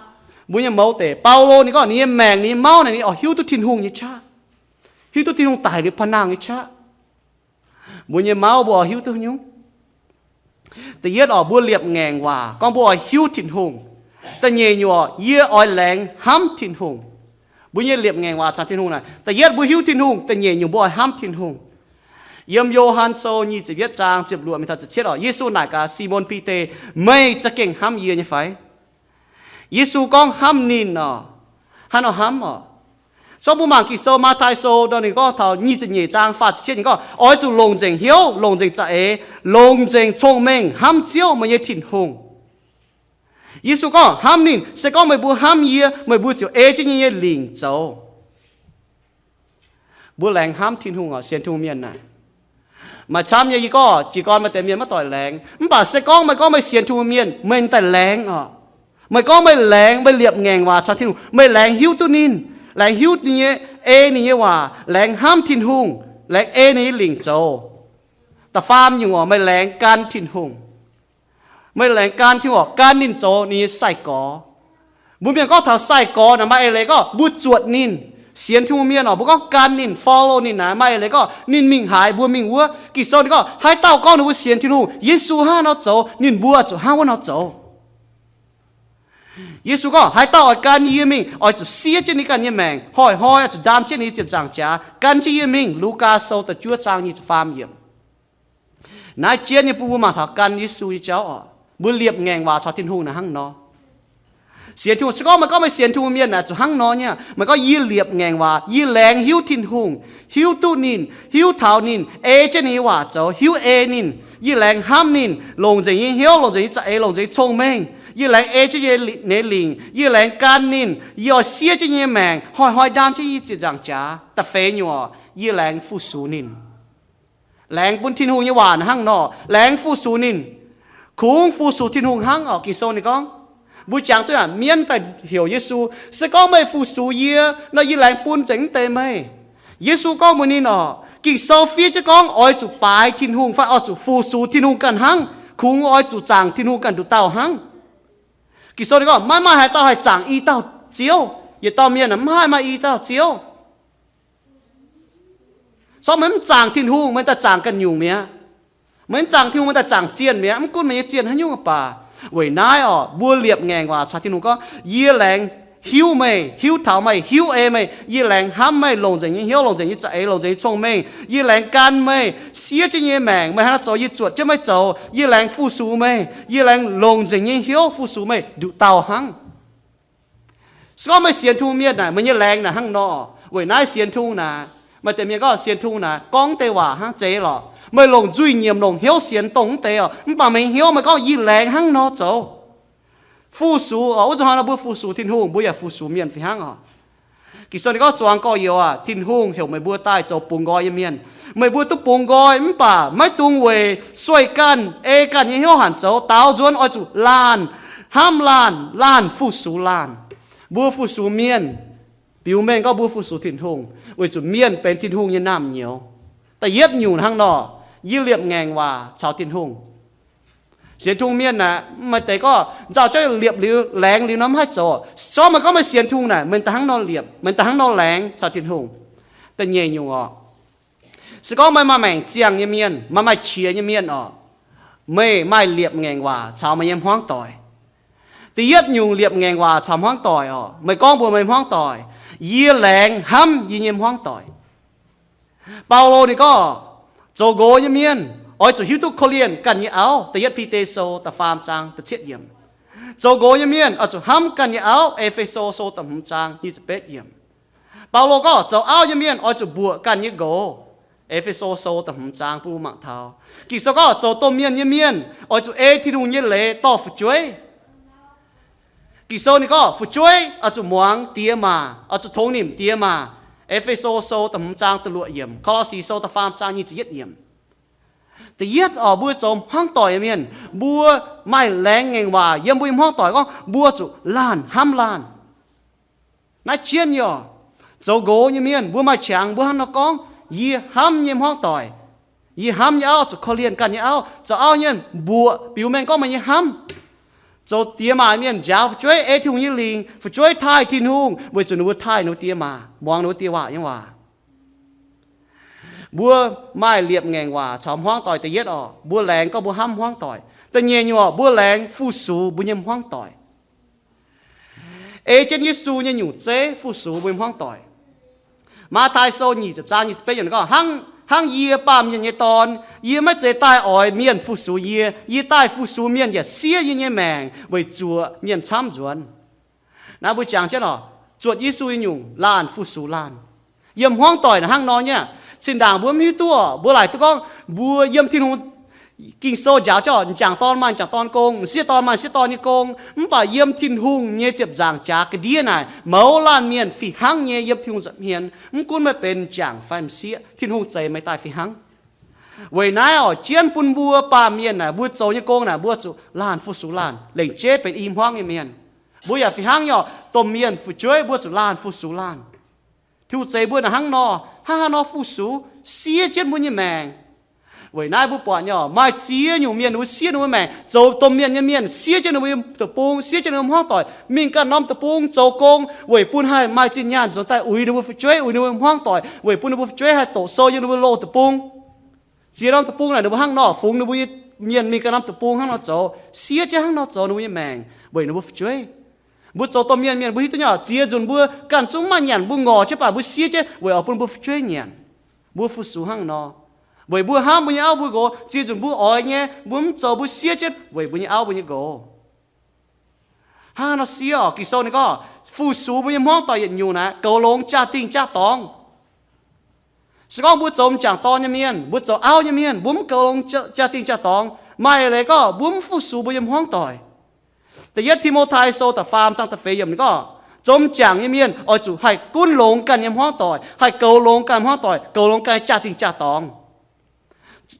Mbuo nyei mouz deic, Baulo ninh gorngv ninh nyei maengc, ninh nyei mauv naaic ninh oix hiuv duqv Tin-Hungh nyei qaqv, hiuv duqv Tin-Hungh daic liuz paa nangh nyei qaqv. Mbuo nyei mauv mbuo oix hiuv duqv nyungc. Da'yietv oc, mbuo liepc ngaengc waac gorngv mbuo oix hiuv Tin-Hungh. Da'nyeic nyungc oc, yie oix laengz hnamv Tin-Hungh. Mbuo nyei liepc ngaengc waac caux Tin-Hungh naaic, da'yietv mbuo hiuv Tin-Hungh, da'nyeic nyungc mbuo oix hnamv Tin-Hungh. Yiem Yo^han Sou nyic ziepc yietv zaang ziepc luoqc mingh taux ziepc cietv oc, Yesu naaic gaax Simon Bide, meih za'gengh hnamv yie nyei fai? Yesu gorngv hnamv ninh oc. Hnangv nor hnamv oc. Zorqv mbuo mangc Ging-Sou, Matv^tai Sou nor ninh gorngv taux nyic ziepc nyeic zaang faah ziepc cietv ninh gorngv, oix zuqc longc nzengc hnyouv, longc nzengc za'eix, longc nzengc cong-mengh hnamv Ziouv meih nyei Tin-Hungh. Yesu gorngv hnamv ninh, se gorngv meih mbuo hnamv yie, meih mbuo ziouc ei jienv yie nyei lingc zoux. Mbuo laengz hnamv Tin-Hungh oc, sienx Tin-Hungh mienh naaic. Maaih camv nyei yie gorngv jiez gorn maaih deix mienh maiv doic laengz. Mv baac se gorngv meih gorngv meih sienx Tin-Hungh mienh, meih daaih laengz oc. Meih gorngv meih laengz, meih liepc ngaengc waac caux Tin-Hungh, meih laengz hiuv duqv ninh, laengz hiuv ninh nyei, ei ninh nyei waac, laengz hnamv Tin-Hungh, laengz ei ninh nyei lingc zoux. Da'faam nyungc oc, meih laengz gan Tin-Hungh. Meih laengz gan Tin-Hungh oc, gan ninh zoux ninh nyei sai-gorx. Mbuo mienh gorngv taux sai-gorx naaic maaih eix leiz gorngv mbuo zuotc ninh. Sienx Tin-Hungh mienh oc, mbuo gorngv gan ninh, follow ninh naaic maaih eix leiz gorngv ninh mingh haaix mbuo mingh wuov. Ging-Sou ninh gorngv haaix dauh gorngv ninh mbuo sienx Tin-Hungh, Yesu hnangv haaix nor zoux, ninh mbuo zuqc hnangv wuov nor zoux. Yesu gorngv haaix dauh oix gan yie mingh, oix zuqc siev jienv ninh ganh nyei maengc, hnoi-hnoi oix zuqc ndaam jienv ninh nyei ziepc nzaangc jaax gan jienv yie mingh. Lugaa Sou da'juov zaang nyic ziepc faam yiemc. Naaiv jien nyei bun mbuo mangc taux gan Yesu nyei jauv oc. Mbuo liepc ngaengc waac caux Tin-Hungh naaic hnangv nor. Sienx Tin-Hungh, se gorngv meih gorngv meih sienx Tin-Hungh mienh naaic zuqc hnangv nor nyei. Meih gorngv yie liepc ngaengc waac, yie laengz hiuv Tin-Hungh, hiuv duqv ninh, hiuv taux ninh, ei jienv ninh nyei waac zoux, hiuv ei ninh. Yie laengz hnamv ninh, longc nzengc nyei hnyouv, longc nzengc nyei za'eix, longc nzengc nyei cong-mengh. Yie laengz ei jienv nyei, ninh nyei lingc. Yie laengz gan ninh. Yie oix siev jienv yie nyei maengc, hnoi-hnoi ndaam jienv yie nyei ziepc nzaangc jaax. Da'feix nyungc oc, yie laengz fu-sux ninh. Laengz bun Tin-Hungh nyei waac naaic hnangv nor, laengz fu-sux ninh. Kungx fu-sux Tin-Hungh hnangv oc. Ging-Sou ninh gorngv, mbuo jangx duqv aqv, mienv daaih heuc Yesu, se gorngv meih fu-sux yie nor, yie laengz bun nzengc mv deix meih. Yesu gorngv mbuox ninh oc, Ging-Sou fiev jienv gorngv oix zuqc baaix Tin-Hungh fai oix zuqc fu-sux Tin-Hungh ganh hnangv, kungx oix zuqc zaangc Tin-Hungh ganh nduqc dauh hnangv. Ging-Sou ninh gorngv maiv maaih haaix dauh haih zaangc i dauh Ziouv. Yietc dauh mienh mv haih maaih i dauh Ziouv. Sortv meih mv zaangc Tin-Hungh, meih daaih zaangc ganh nyungc mi'aqv. Meih mv zaangc Tin-Hungh, meih daaih zaangc zienh mi'aqv, mv gunv meih nyei zienh haaix nyungc baac. Weic naaiv oc, mbuo liepc ngaengc waac caux Tin-Hungh gorngv, yie laengz hiuv meih, hiuv taux meih, hiuv ei meih, yie laengz hnamv meih, longc nzengc nyei hnyouv, longc nzengc nyei za'eix, longc nzengc nyei cong-mengh, yie laengz gan meih, siev jienv nyei maengc, meih haaix nor zoux yie zuotc jienv meih zoux, yie laengz fu-sux meih, yie laengz longc nzengc nyei hnyouv fu-sux meih nduqc dauh hnangv. Se gorngv meih sienx Tin-Hungh mienh naaic, meih nyei laengz naaic hnangv nor. Weic naaiv sienx Tin-Hungh naaic, maaih deix mienh gorngv sienx Tin-Hungh naaic gorngv deix waac hnangv zeiz lorqc. Meih longc nzuih nyiemc, longc hnyouv sienx dongh mv deix oc, mv baac meih hnyouv meih gorngv yie laengz hnangv nor zoux. Fu-sux oc, wuov zuqc hnoi nor mbuo fu-sux Tin-Hungh, mbuo yaac fu-sux mienh fih hnangv oc. Ging-Sou ninh gorngv zuangx gorx-youz aac, Tin-Hungh heuc meih mbuo daaih zoux bungx nqoi nyei mienh. Meih mbuo duqv bungx nqoi mv baac maiv dungx weic sueih ganh, ei ganh nyei hnyouv hanc zoux. Daaux nzuonx oix zuqc laanh hnamv laanh, laanh fu-sux laanh. Mbuo fu-sux mienh biux mengh gorngv mbuo fu-sux Tin-Hungh weic zuqc mienh benx Tin-Hungh nyei naamh nyouz. Da'yietv nyungc hnangv nor, yie liepc ngaengc waac caux Tin-Hungh. Sienx Tin-Hungh mienh aeqv, maaih deix gorngv nzauh jauv liepc liuz, laengz liuz nor mv haih zoux. Sortv meih gorngv meih sienx Tin-Hungh naaic, meih daaih hnangv nor liepc, meih daaih hnangv nor laengz caux Tin-Hungh. Da'nyeic nyungc oc, se gorngv meih maaih maengc ziangh nyei mienh, maaih maaih qiex nyei mienh oc, meih maaih liepc ngaengc waac caux meih nyei hmuangv doic. Da'yietv nyungc liepc ngaengc waac caux hmuangv doic oc, meih gorngv mbuox meih hmuangv doic, yie laengz hnamv yie nyei hmuangv doic. Baulo ninh gorngv, zoux nqox nyei mienh oix zuqc hiuv duqv korv-lienh ganh nyei auv. Da'yietv Bide Sou da'faam zaang da'cietv yiemc. Zoux nqox nyei mienh oix zuqc hnamv ganh nyei auv. E^fe^so Sou da'hmz zaang nyic ziepc betv yiemc. Baulo gorngv zoux auv nyei mienh oix zuqc mbuoqc ganh nyei nqox. E^fe^so Sou da'hmz zaang bun mbuo mangc taux. Ging-Sou gorngv zoux domh mienh nyei mienh oix zuqc ei Tin-Hungh nyei leiz dorh fu'jueiv. Ging-Sou ninh gorngv fu'jueiv oix zuqc muangx diex maac, oix zuqc tongx nimc diex maac. E^fe^so Sou da'hmz zaang da'luoqc yiemc, Ko^lo^si Sou da'faam zaang nyic ziepc yietv yiemc. Da'yietv oc, mbuo zoux hmuangv doic nyei mienh, mbuo maaih laengz ngaengc waac yiem mbuo nyei hmuangv doic gorngv mbuo zuqc laanh hnamv laanh. Naaiv jienv nyei oc, zoux nqox nyei mienh mbuo maaih qangx mbuo hnangv nor gorngv, yie hnamv nyei hmuangv doic, yie hnamv nyei auv zuqc korv-lienh ganh nyei auv. Zoux auv nyei mbuoqc biux mengh gorngv meih nyei hnamv. Zoux diex maac mienh njaaux fu'jueiv ei Tin-Hungh nyei lingc, fu'jueiv taaih Tin-Hungh weic zuqc ninh mbuo taaih ninh mbuo diex maac, muangx ninh mbuo diex waac nyei waac. Mbuo maaih liepc ngaengc waac caux hmuangv doic. Da'yietv oc, mbuo laengz gorngv mbuo hnamv hmuangv doic. Da'nyeic nyungc oc, mbuo laengz fu-sux mbuo nyei hmuangv doic. Ei jienv Yesu nyei nyungc zeiv fu-sux mbuo nyei hmuangv doic. Matv^tai Sou nyic ziepc zaang nyic ziepc betv yiemc gorngv, hnangv, hnangv yie, Baamh Mienh nyei Dorn, yie maiv zeiz daaih oix mienh fu-sux yie. Yie daaih fu-sux mienh yaac siev yie nyei maengc weic zuoqc mienh camv nzuonx. Naaiv mbuo jangx jienv oc, zuotc Yesu nyei nyungc, laanh fu-sux laanh. Yiem hmuangv doic naaic hnangv nor nyei aqv. Zinh ndaangc mbuo mv hiuv duqv oc, mbuo laaic duqv gorngv mbuo yiem Tin-Hungh, Ging-Sou njaaux jienv oc, m'jangc dorn maaih m'jangc dorn nyei gong, m'sieqv dorn maaih m'sieqv dorn nyei gong. Mv baac yiem Tin-Hungh nyei ziepc nzaangc jaax ga'ndiev naaic, mouz laanh mienh fih hnangv nyei yiem Tin-Hungh nza'hmien, mv gunv meih benx m'jangc fai m'sieqv, Tin-Hungh zeix meih daaih fih hnangv. Weic naaiv oc, jienv bun mbuo baamh mienh naaic, mbuo zoux nyei gong naaic, mbuo zuqc laanh fu-sux laanh, lengc jeiv benx i hmuangv nyei mienh. Mbuo yaac fih hnangv nyei oc, domh mienh fu'jueiv mbuo zuqc laanh fu-sux laanh. Tin-Hungh zeix mbuo naaic hnangv nor, hnangv haaix nor fu-sux, siev jienv mbuo nyei maengc. Weic naaiv mbuo buatc nyei oc, maaih ziex nyungc mienh ninh mbuo siev ninh mbuo maengc, zoux domh mienh nyei mienh, siev jienv ninh mbuo deic-bung, siev jienv ninh mbuo hmuangv doic, mingh ganh norm deic-bung zoux gong, weic bun haih maaih zinh nyaanh nzuonx daaih uix ninh mbuo fu'jueiv, uix ninh mbuo hmuangv doic, weic bun ninh mbuo fu'jueiv haih doqc sou yiem ninh mbuo loz deic-bung. Ziex norm deic-bung naaic ninh mbuo hnangv nor fungx ninh mbuo nyei mienh mingh ganh norm deic-bung hnangv nor zoux, siev jienv hnangv nor zoux ninh mbuo nyei maengc weic ninh mbuo fu'jueiv. Mbuo zoux domh mienh mienh mbuo hiuv duqv nyei oc, ziex nzunc mbuo ganh zungv maaih nyanc mbuo ngorc jienv, mv baac mbuo siev jienv weic oix bun mbuo fu'jueiv nyanc. Mbuo fu-sux hnangv nor, weic mbuo hnamv mbuo nyei auv mbuo nqox. Ziex nzunc mbuo oix nyei, mbuo mv zoux, mbuo siev jienv weic mbuo nyei auv mbuo nyei nqox. Hnangv nor siev oc, Ging-Sou ninh gorngv fu-sux mbuo nyei hmuangv doic yietc nyungc naaic goux longx jaa-dingh jaa-dorngx. Se gorngv mbuo zoux m'jangc dorn nyei mienh, mbuo zoux auv nyei mienh, mbuo mv goux longx jaa-dingh jaa-dorngx, maaih leiz gorngv mbuo mv fu-sux mbuo nyei hmuangv doic. Da'yietv Ti^mo^tai Sou da'faam zaang da'feix yiemc ninh gorngv, zoux m'jangc nyei mienh oix zuqc haih gunv longx ganh nyei hmuangv doic, haih goux longx ganh hmuangv doic, goux longx ganh jaa-dingh jaa-dorngx.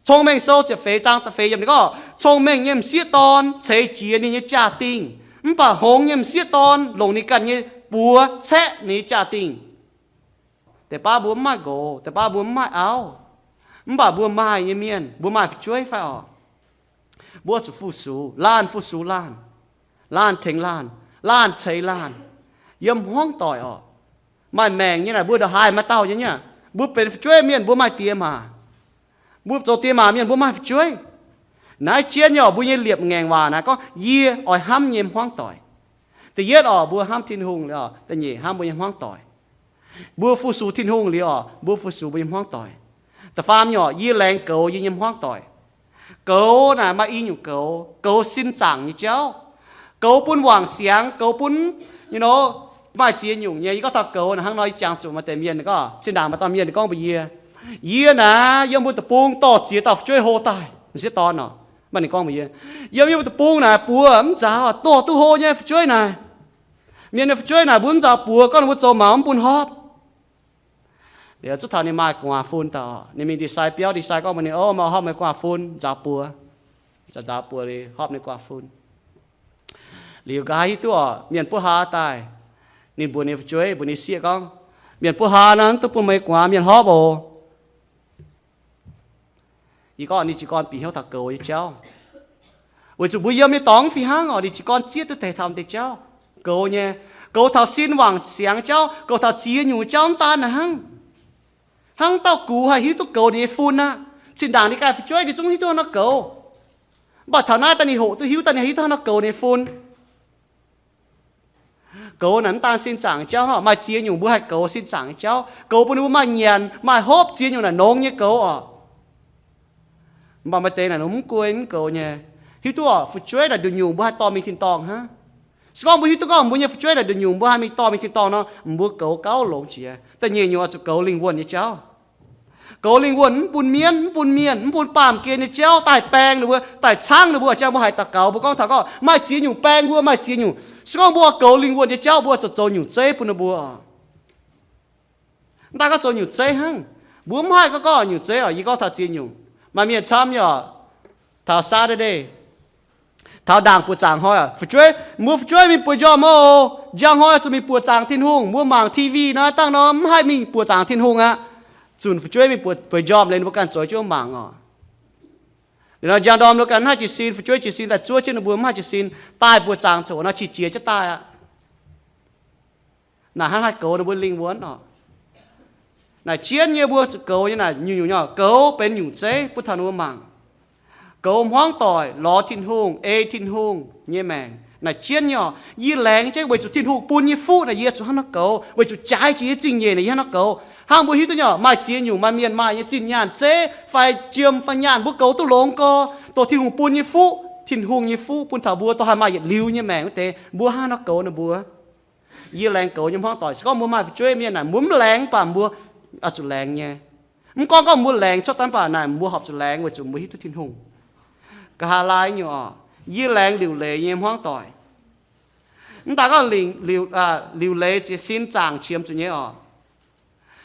Cong-Mengh Sou ziepc feix zaang da'feix yiemc ninh gorngv, cong-mengh nyei m'sieqv dorn ceix jiez ninh nyei jaa-dingh, mv baac hngongx nyei m'sieqv dorn longc ninh ganh nyei buoz caeqv ninh nyei jaa-dingh. Deix baav mbuo mv maaih nqox, deix baav mbuo mv maaih auv, mv baac mbuo maaih nyei mienh, mbuo maaih fu'jueiv fai oc, mbuo zuqc fu-sux, laanh fu-sux laanh, laanh tengx laanh, laanh ceix laanh, yiem hmuangv doic oc. Maaih maengc nyei naaic mbuo ndongc haaix maaih dauh nyei nyei. Mbuo benx fu'jueiv mienh mbuo maaih diex maac. Mbuo zoux diex maac mienh mbuo maaih fu'jueiv. Naaiv jienv nyei oc, mbuo nyei liepc ngaengc waac naaiv gorngv yie oix hnamv nyei hmuangv doic. Da'yietv oc, mbuo hnamv Tin-Hungh liuz oc, da'nyeic hnamv mbuo nyei hmuangv doic. Mbuo fu-sux Tin-Hungh liuz oc, mbuo fu-sux mbuo nyei hmuangv doic. Da'faam nyei oc, yie laengz goux yie nyei hmuangv doic. Goux naaic maaih i nyungc goux, goux sin zaangc nyei jauv. Goux bun wangc siangx, goux bun, you know, maaih ziex nyungc nyei. Yie gorngv taux goux naaic hnangv nor, yie jangx zuqc maaih deix mienh gorngv, zinh ndaangc maaih dauh mienh gorngv mbuox yie, yie naaic yiem mbuo deic-bung dorh ziex dauh fu'jueiv hlo daaih, m'sieqv dorn oc. Maaih ninh gorngv mbuox yie, yiem yie mbuo deic-bung naaic buoz mv nzaaux, dorh duqv hlo nyei fu'jueiv naaic. Mienh nyei fu'jueiv naaic mbuo mv nzaaux buoz, gorngv ninh mbuo zoux maux mv bun hopv. Liuz zungv taux ninh maaih gu'nguaaz fun daaih oc, ninh mingh ndie-sai biauv, ndie-sai gorngv mbuox ninh, ov, meih hopv meih gu'nguaaz fun, nzaaux buoz. Nzaaux, nzaaux buoz liuz hopv ninh gu'nguaaz fun. Liuz nqa'haav hiuv duqv oc, mienh buov haa daaih, ninh mbuox ninh fu'jueiv, mbuox ninh sieqv gorngv, mienh buov haa naaiv mv duqv bun meih gu'nguaaz mienh hopv oc. Yie gorngv ninh jiez gorn bieqc hnyouv taux goux nyei jauv. Weic zuqc mbuo yiem nyei dorngx mv fih hnangv oc, ninh jiez gorn zieqv duqv deix taux deix jauv. Goux nyei, goux taux sin wangc siangx jauv, goux taux ziex nyungc jauv mv daan naaic hnangv. Hnangv dauh gux haih hiuv duqv goux ninh nyei fun aqv. Zinh ndaangc ninh ganh fu'jueiv ninh zungv hiuv duqv haaix nor goux. Mv baac taux naaiv daaih ninh hoqc duqv hiuv daaih, ninh hiuv duqv haaix nor goux ninh nyei fun. Goux naaic mv daan sin zaangc jauv hnangv, maaih ziex nyungc mbuo haih goux sin zaangc jauv, goux bun ninh mbuo maaih nyanc maaih hopv, ziex nyungc naaic nongx nyei goux oc. Mv baac maaih deix naaic mv guei mv goux nyei. Hiuv duqv oc, fu'jueiv naaic nduqc nyungc mbuo haih dorh mingh tin-dorngh hnangv. Se gorngv mbuo hiuv duqv gorngv mbuo nyei fu'jueiv naaic nduqc nyungc mbuo haih mingh dorh mingh tin-dorngh nor, mbuo goux gauh longx jiex. Da'nyeic nyungc oix zuqc goux lingh wuonh nyei jauv. Goux lingh wuonh mv bun mienv, mv bun mienh, mv bun baamh gen nyei jauv daaih baeng ninh mbuo, daaih caangv ninh mbuo. Jangx mbuo haiz daux gaux mbuo gorngv taux gorngv maaih ziex nyungc baeng mbuo, maaih ziex nyungc. Se gorngv mbuo goux lingh wuonh nyei jauv, mbuo zuqc zoux nyungc zeiv bun ninh mbuo. Mv daaih gorngv zoux nyungc zeiv hnangv, mbuo mv haih gorngv gorngv nyungc zeiv oc. Yie gorngv taux ziex nyungc. Maaih mienh camv nyei oc, taux Saturday, taux ndaangc buoqc zaangc hnoi oc, fu'jueiv, mbuo fu'jueiv mingh buoqc njormh oc. Njang hnoi zuqc mingh buoqc zaangc Tin-Hungh. Mbuo mangc T V nor, dangh nor mv haih mingh buoqc zaangc Tin-Hungh aqv. Zunc fu'jueiv mingh buoqc, buoqc njormh liuz ninh mbuo ganh zoux jienv mangc oc. Liuz nor njang ndorm ninh mbuo ganh mv haih jiez sin, fu'jueiv jiez sin daaih zuov jienv ninh mbuo mv haih jiez sin, daaih buoqc zaangc coc nor qiex jiez jienv daaih aqv. Naaic hnangv haih goux ninh mbuo lingh wuonv oc. Naaic jienv nyei mbuo zuqc goux nyei naaic nyungc-nyungc nyei oc. Goux benx nyungc zeiv bun taux ninh mbuo mangc. Goux hmuangv doic, lorz Tin-Hungh, ei Tin-Hungh nyei maengc. Naaic jienv nyei oc. Yie laengz jienv weic zuqc Tin-Hungh bun nyei fuqv naaic yie zuqc hnangv nor goux. Weic zuqc jaaix jiex yie zingh nyeic naaic yie hnangv nor goux. Hnangv mbuo hiuv duqv nyei oc, maaih ziex nyungc maaih mienh maaih nyei zinh nyaanh zeiv fai jiem fai nyaanh mbuo goux duqv longx gorx, dongh Tin-Hungh bun nyei fuqv, Tin-Hungh nyei fuqv bun taux mbuo dongh haih maaih yietc liuz nyei maengc wuov deix, mbuo hnangv nor goux ninh mbuo. Yie laengz goux nyei hmuangv doic. Se gorngv mbuo maaih fu'jueiv mienh naaic, mbuo mv laengz mv baac mbuo oix zuqc laengz nyei. Mv gorngv gorngv mbuo laengz cuotv daaih mv baac naaic mbuo horpc zuqc laengz weic zuqc mbuo hiuv duqv Tin-Hungh. Nqa'haav laai nyungc oc, yie laengz liuc leiz nyei hmuangv doic. Mv daaih gorngv liuc, liuc leiz ziex sin zaangc qiemx zuqc nyei oc.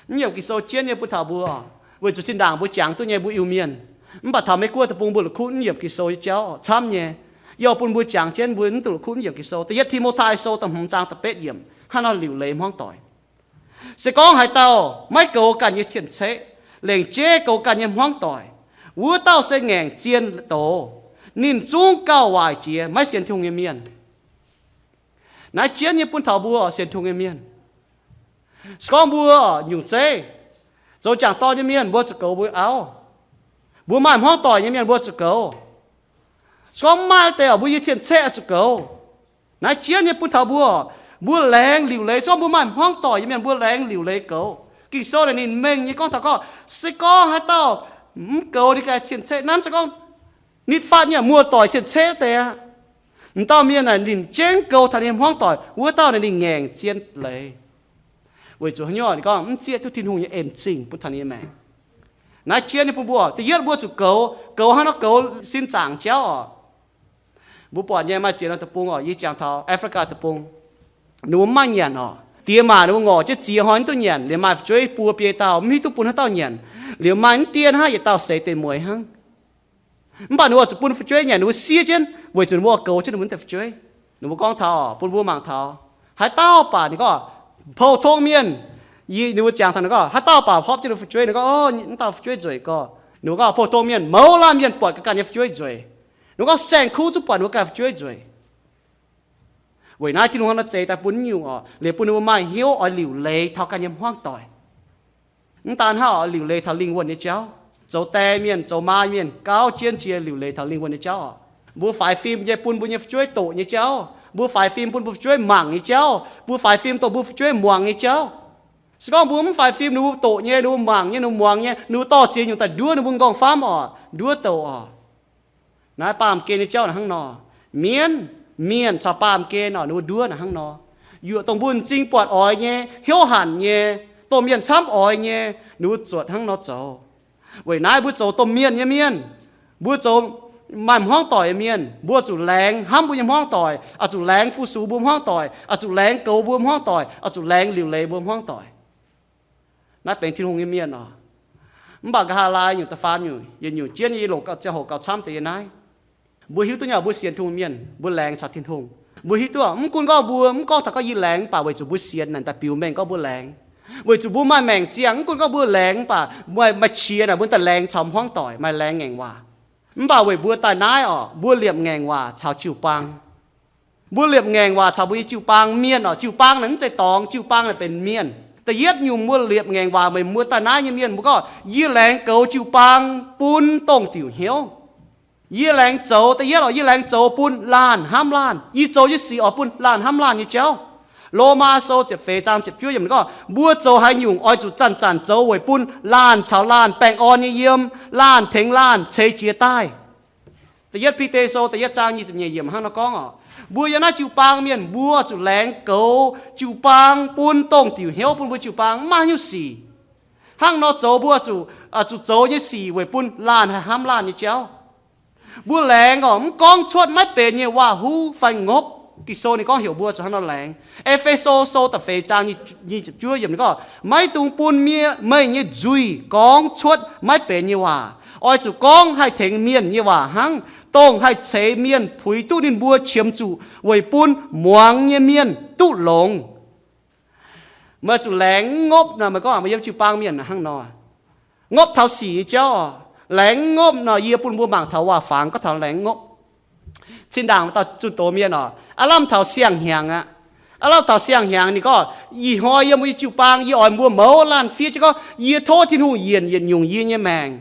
Mv yiemc Ging-Sou jienv nyei bun taux mbuo oc, weic zuqc zinh ndaangc mbuo jangx duqv nyei mbuo Iu-Mienh. Mv baac taux Meiv-Guoqv deic-bung mbuo la'kuqv mv yiemc Ging-Sou nyei jauv camv nyei. Yie oix bun mbuo jangx jienv mbuo mv duqv la'kuqv mv yiemc Ging-Sou. Da'yietv Ti^mo^tai Sou da'hmz zaang da'betv yiemc hnangv nor liuc leiz hmuangv doic. Se gorngv haaix dauh maiv goux ganh nyei cien-ceqv, lengc jeiv goux ganh nyei hmuangv doic, wuov dauh se ngaengc zien doz. Ninh zungv gauh waaic jiex maiv sienx Tin-Hungh nyei mienh. Naaiv jienv nyei bun taux mbuo sienx Tin-Hungh nyei mienh. Se gorngv mbuo nyungc zeiv, zoux jangc dorn nyei mienh, mbuo zuqc goux mbuo auv. Mbuo maaih hmuangv doic nyei mienh mbuo zuqc goux. Se gorngv mv maaih deix oc, mbuo nyei cien-ceqv oix zuqc goux. Naaiv jienv nyei bun taux mbuo, mbuo laengz liuc leiz. Se gorngv mbuo maaih hmuangv doic nyei mienh mbuo laengz liuc leiz goux. Ging-Sou naaic ninh mengh nyei gorngv taux gorngv, se gorngv haaix dauh mv goux ninh ganh cien-ceqv, nanv se gorngv nitv fatv nyei muoz-doic cien-ceqv deix aqv. M'dauh mienh naaic ninh jengv goux taux ninh hmuangv doic, wuov dauh naaic ninh ngaengc zien leiz. Weic zuqc haaix nyungc? Ninh gorngv mv zieqv duqv Tin-Hungh nyei en zingh bun taux ninh nyei maengc. Naaiv jienv nyei bun mbuo, da'yietv mbuo zuqc goux, goux hnangv nor goux sin zaangc jauv oc. Mbuo buatc nyei maaih ziex norm deic-bung oc, yie jangx taux Africa deic-bung, ninh mbuo mv maaih nyanc oc. Diex maac ninh mbuo ngorc jienv ziex hnoi mv duqv nyanc, liuz maaih fu'jueiv buo biei dauh mv hiuv duqv bun haaix dauh nyanc, liuz maaih mv dien hnangv yietc dauh seix deic mueiz hnangv. Mv baac ninh mbuo zuqc bun fu'jueiv nyanc, ninh mbuo siev jienv weic zuqc ninh mbuo goux jienv ninh mbuo deix fu'jueiv. Ninh mbuo gorngv taux, bun mbuo mangc taux, haaix dauh baac ninh gorngv, pou-tong mienh, ninh mbuo jangx taux ninh gorngv, haaix dauh baac horpc jienv ninh fu'jueiv, ninh gorngv, o, mv dauh fu'jueiv nzueic gorx. Ninh mbuo gorngv pou-tong mienh, mouz laanh mienh buatc ga'ganh nyei fu'jueiv nzueic. Ninh mbuo gorngv saeng-kuv zungv buatc ninh mbuo ganh fu'jueiv nzueic. Weic naaiv Tin-Hungh hnangv nor zeix daaih bun nyungc oc, liuz bun ninh mbuo maaih hnyouv oix liuc leiz taux ganh nyei hmuangv doic. Mv daan hnangv oix liuc leiz taux lingh wuonh nyei jauv. Zoux die mienh, zoux maa mienh, gauh jienv jiex liuc leiz taux lingh wuonh nyei jauv oc. Mbuo faix fim nyei bun mbuo nyei fu'jueiv doqc nyei jauv. Mbuo faix fim bun mbuo fu'jueiv mangc nyei jauv. Mbuo faix fim dongh mbuo fu'jueiv muangx nyei jauv. Se gorngv mbuo mv faix fim, ninh mbuo doqc nyei, ninh mbuo mangc nyei, ninh mbuo muangx nyei, ninh mbuo dorh ziex nyungc daaih nduov ninh mbuo nqorngv-famv oc, nduov douc oc. Naaiv baamh gen nyei jauv naaic hnangv nor. Mienv, mienh caux baamh gen oc, ninh mbuo nduov naaic hnangv nor. Yuoqc dongh mbuo m'zing buatc oix nyei, hnyouv hanc nyei, domh mienh camv oix nyei, ninh mbuo zuotc hnangv nor zoux. Weic naaiv mbuo zoux domh mienh nyei mienh, mbuo zoux maaih hmuangv doic nyei mienh, mbuo zuqc laengz hnamv mbuo nyei hmuangv doic, oix zuqc laengz fu-sux mbuo hmuangv doic, oix zuqc laengz goux mbuo hmuangv doic, oix zuqc laengz liuc leiz mbuo hmuangv doic. Naaiv benx Tin-Hungh nyei mienh oc. Mv baac nqa'haav laai nyungc da'faam nyungc, yietc nyungc jienv nyei, yie longc gauh ziangh hoc gauh camv deix yiem naaiv. Mbuo hiuv duqv nyei, mbuo sienx Tin-Hungh mienh, mbuo laengz caux Tin-Hungh. Mbuo hiuv duqv, mv gunv gorngv mbuo, mv gorngv taux gorngv yie laengz, mv baac weic zuqc mbuo sienx naaic daaih biux mengh gorngv mbuo laengz. Weic zuqc mbuo maaih maengc ziangh, mv gunv gorngv mbuo laengz, mv baac maaih, maaih qiex naaic mbuo daaih laengz caux hmuangv doic, maaih laengz ngaengc waac. Mv baac weic mbuo daaih naaiv oc, mbuo liepc ngaengc waac caux jiu-baang. Mbuo liepc ngaengc waac caux mbuo nyei jiu-baang mienh oc. Jiu-baang naaic mv zeiz dorngx, jiu-baang naaic benx mienh. Da'yietv nyungc mbuo liepc ngaengc waac meih mbuo daaih naaiv nyei mienh, mbuo gorngv, yie laengz goux jiu-baang bun dongh diuc hnyouv. Yie laengz zoux, da'yietv oc, yie laengz zoux bun laanh hnamv laanh. Yie zoux nyei sic oix bun laanh hnamv laanh nyei jauv. Lomaa Sou ziepc feix zaang ziepc juov yiemc gorngv, mbuo zoux haaix nyungc oix zuqc zanc-zanc zoux weic bun laanh caux laanh baengh orn nyei yiem, laanh tengx laanh ceix jiez daaih. Da'yietv Bide Sou da'yietv zaang nyic ziepc nyeic yiemc hnangv nor gorngv oc, mbuo yiem naaiv jiu-baang mienh, mbuo zuqc laengz goux jiu-baang bun dongh diuc hnyouv bun mbuo jiu-baang mv maaih haaix nyungc sic. Hnangv nor zoux mbuo zuqc, zuqc zoux nyei sic weic bun laanh haih hnamv laanh nyei jauv. Mbuo laengz oc, mv gorngv cuotv maiv benx nyei waac-huv fai ngopv. Ging-Sou ninh gorngv heuc mbuo zuqc hnangv nor laengz. E^fe^so Sou da'feix zaang nyic ziepc juov yiemc gorngv, maiv dungx bun mienh, meih nyei nzuih gorngv cuotv maiv benx nyei waac. Oix zuqc gorngv haih tengx mienh nyei waac hnangv, dongh haih ceix mienh puix duqv ninh mbuo qiemx zuqc weic bun muangx nyei mienh duqv longx. Meih zuqc laengz ngopv nor, meih gorngv meih yiem jiu-baang mienh hnangv nor. Ngopv taux sic nyei jauv oc. Laengz ngopv nor, yie bun mbuo mangc taux waac-fangx gorngv taux laengz ngopv. Zinh ndaangc dauh zunh doz mienh oc, aav lamh taux siang-hnyangx aqv. Aav lamh taux siang-hnyangx ninh gorngv, ih hnoi yiem mbuo nyei jiu-baang yie oix mbuo mouz laanh fiev jienv gorngv yie tov Tin-Hungh yienc yietc nyungc yie nyei maengc.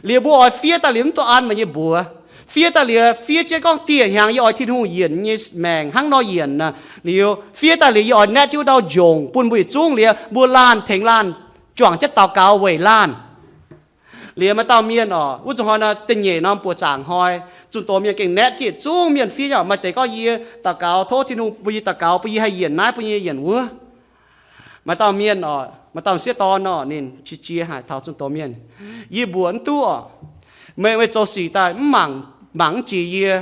Liuz mbuo oix fiev daaih liuz mv duqv an meih nyei mbuox. Fiev daaih liuz fiev jienv gorngv dieh hnyangx yie oix Tin-Hungh yienc nyei maengc hnangv nor yienc nor. Liuz fiev daaih liuz yie oix naetv jienv wuov ndau njongc bun mbuo yietc zungv liuz mbuo laanh tengx laanh juangc jienv daux gaux weic laanh. Liuz maaih dauh mienh oc, wuov nzunc hnoi nor da'nyeic norm buoqc zaangc hnoi, zunh doz mienh gengh naetv jienv yietc zungv mienh fiev nyei oc, maaih deix gorngv yie daux gaux tov Tin-Hungh bun yie daux gaux, bun yie haih yienc naaiv, bun yie yienc wuov. Maaih dauh mienh oc, maaih dauh m'sieqv dorn nor, ninh qiex jiez haic taux zunh doz mienh, yie mbuoqc mv duqv oc. Meih, meih zoux sic daaih mv mangc, mangc mv jiex yie.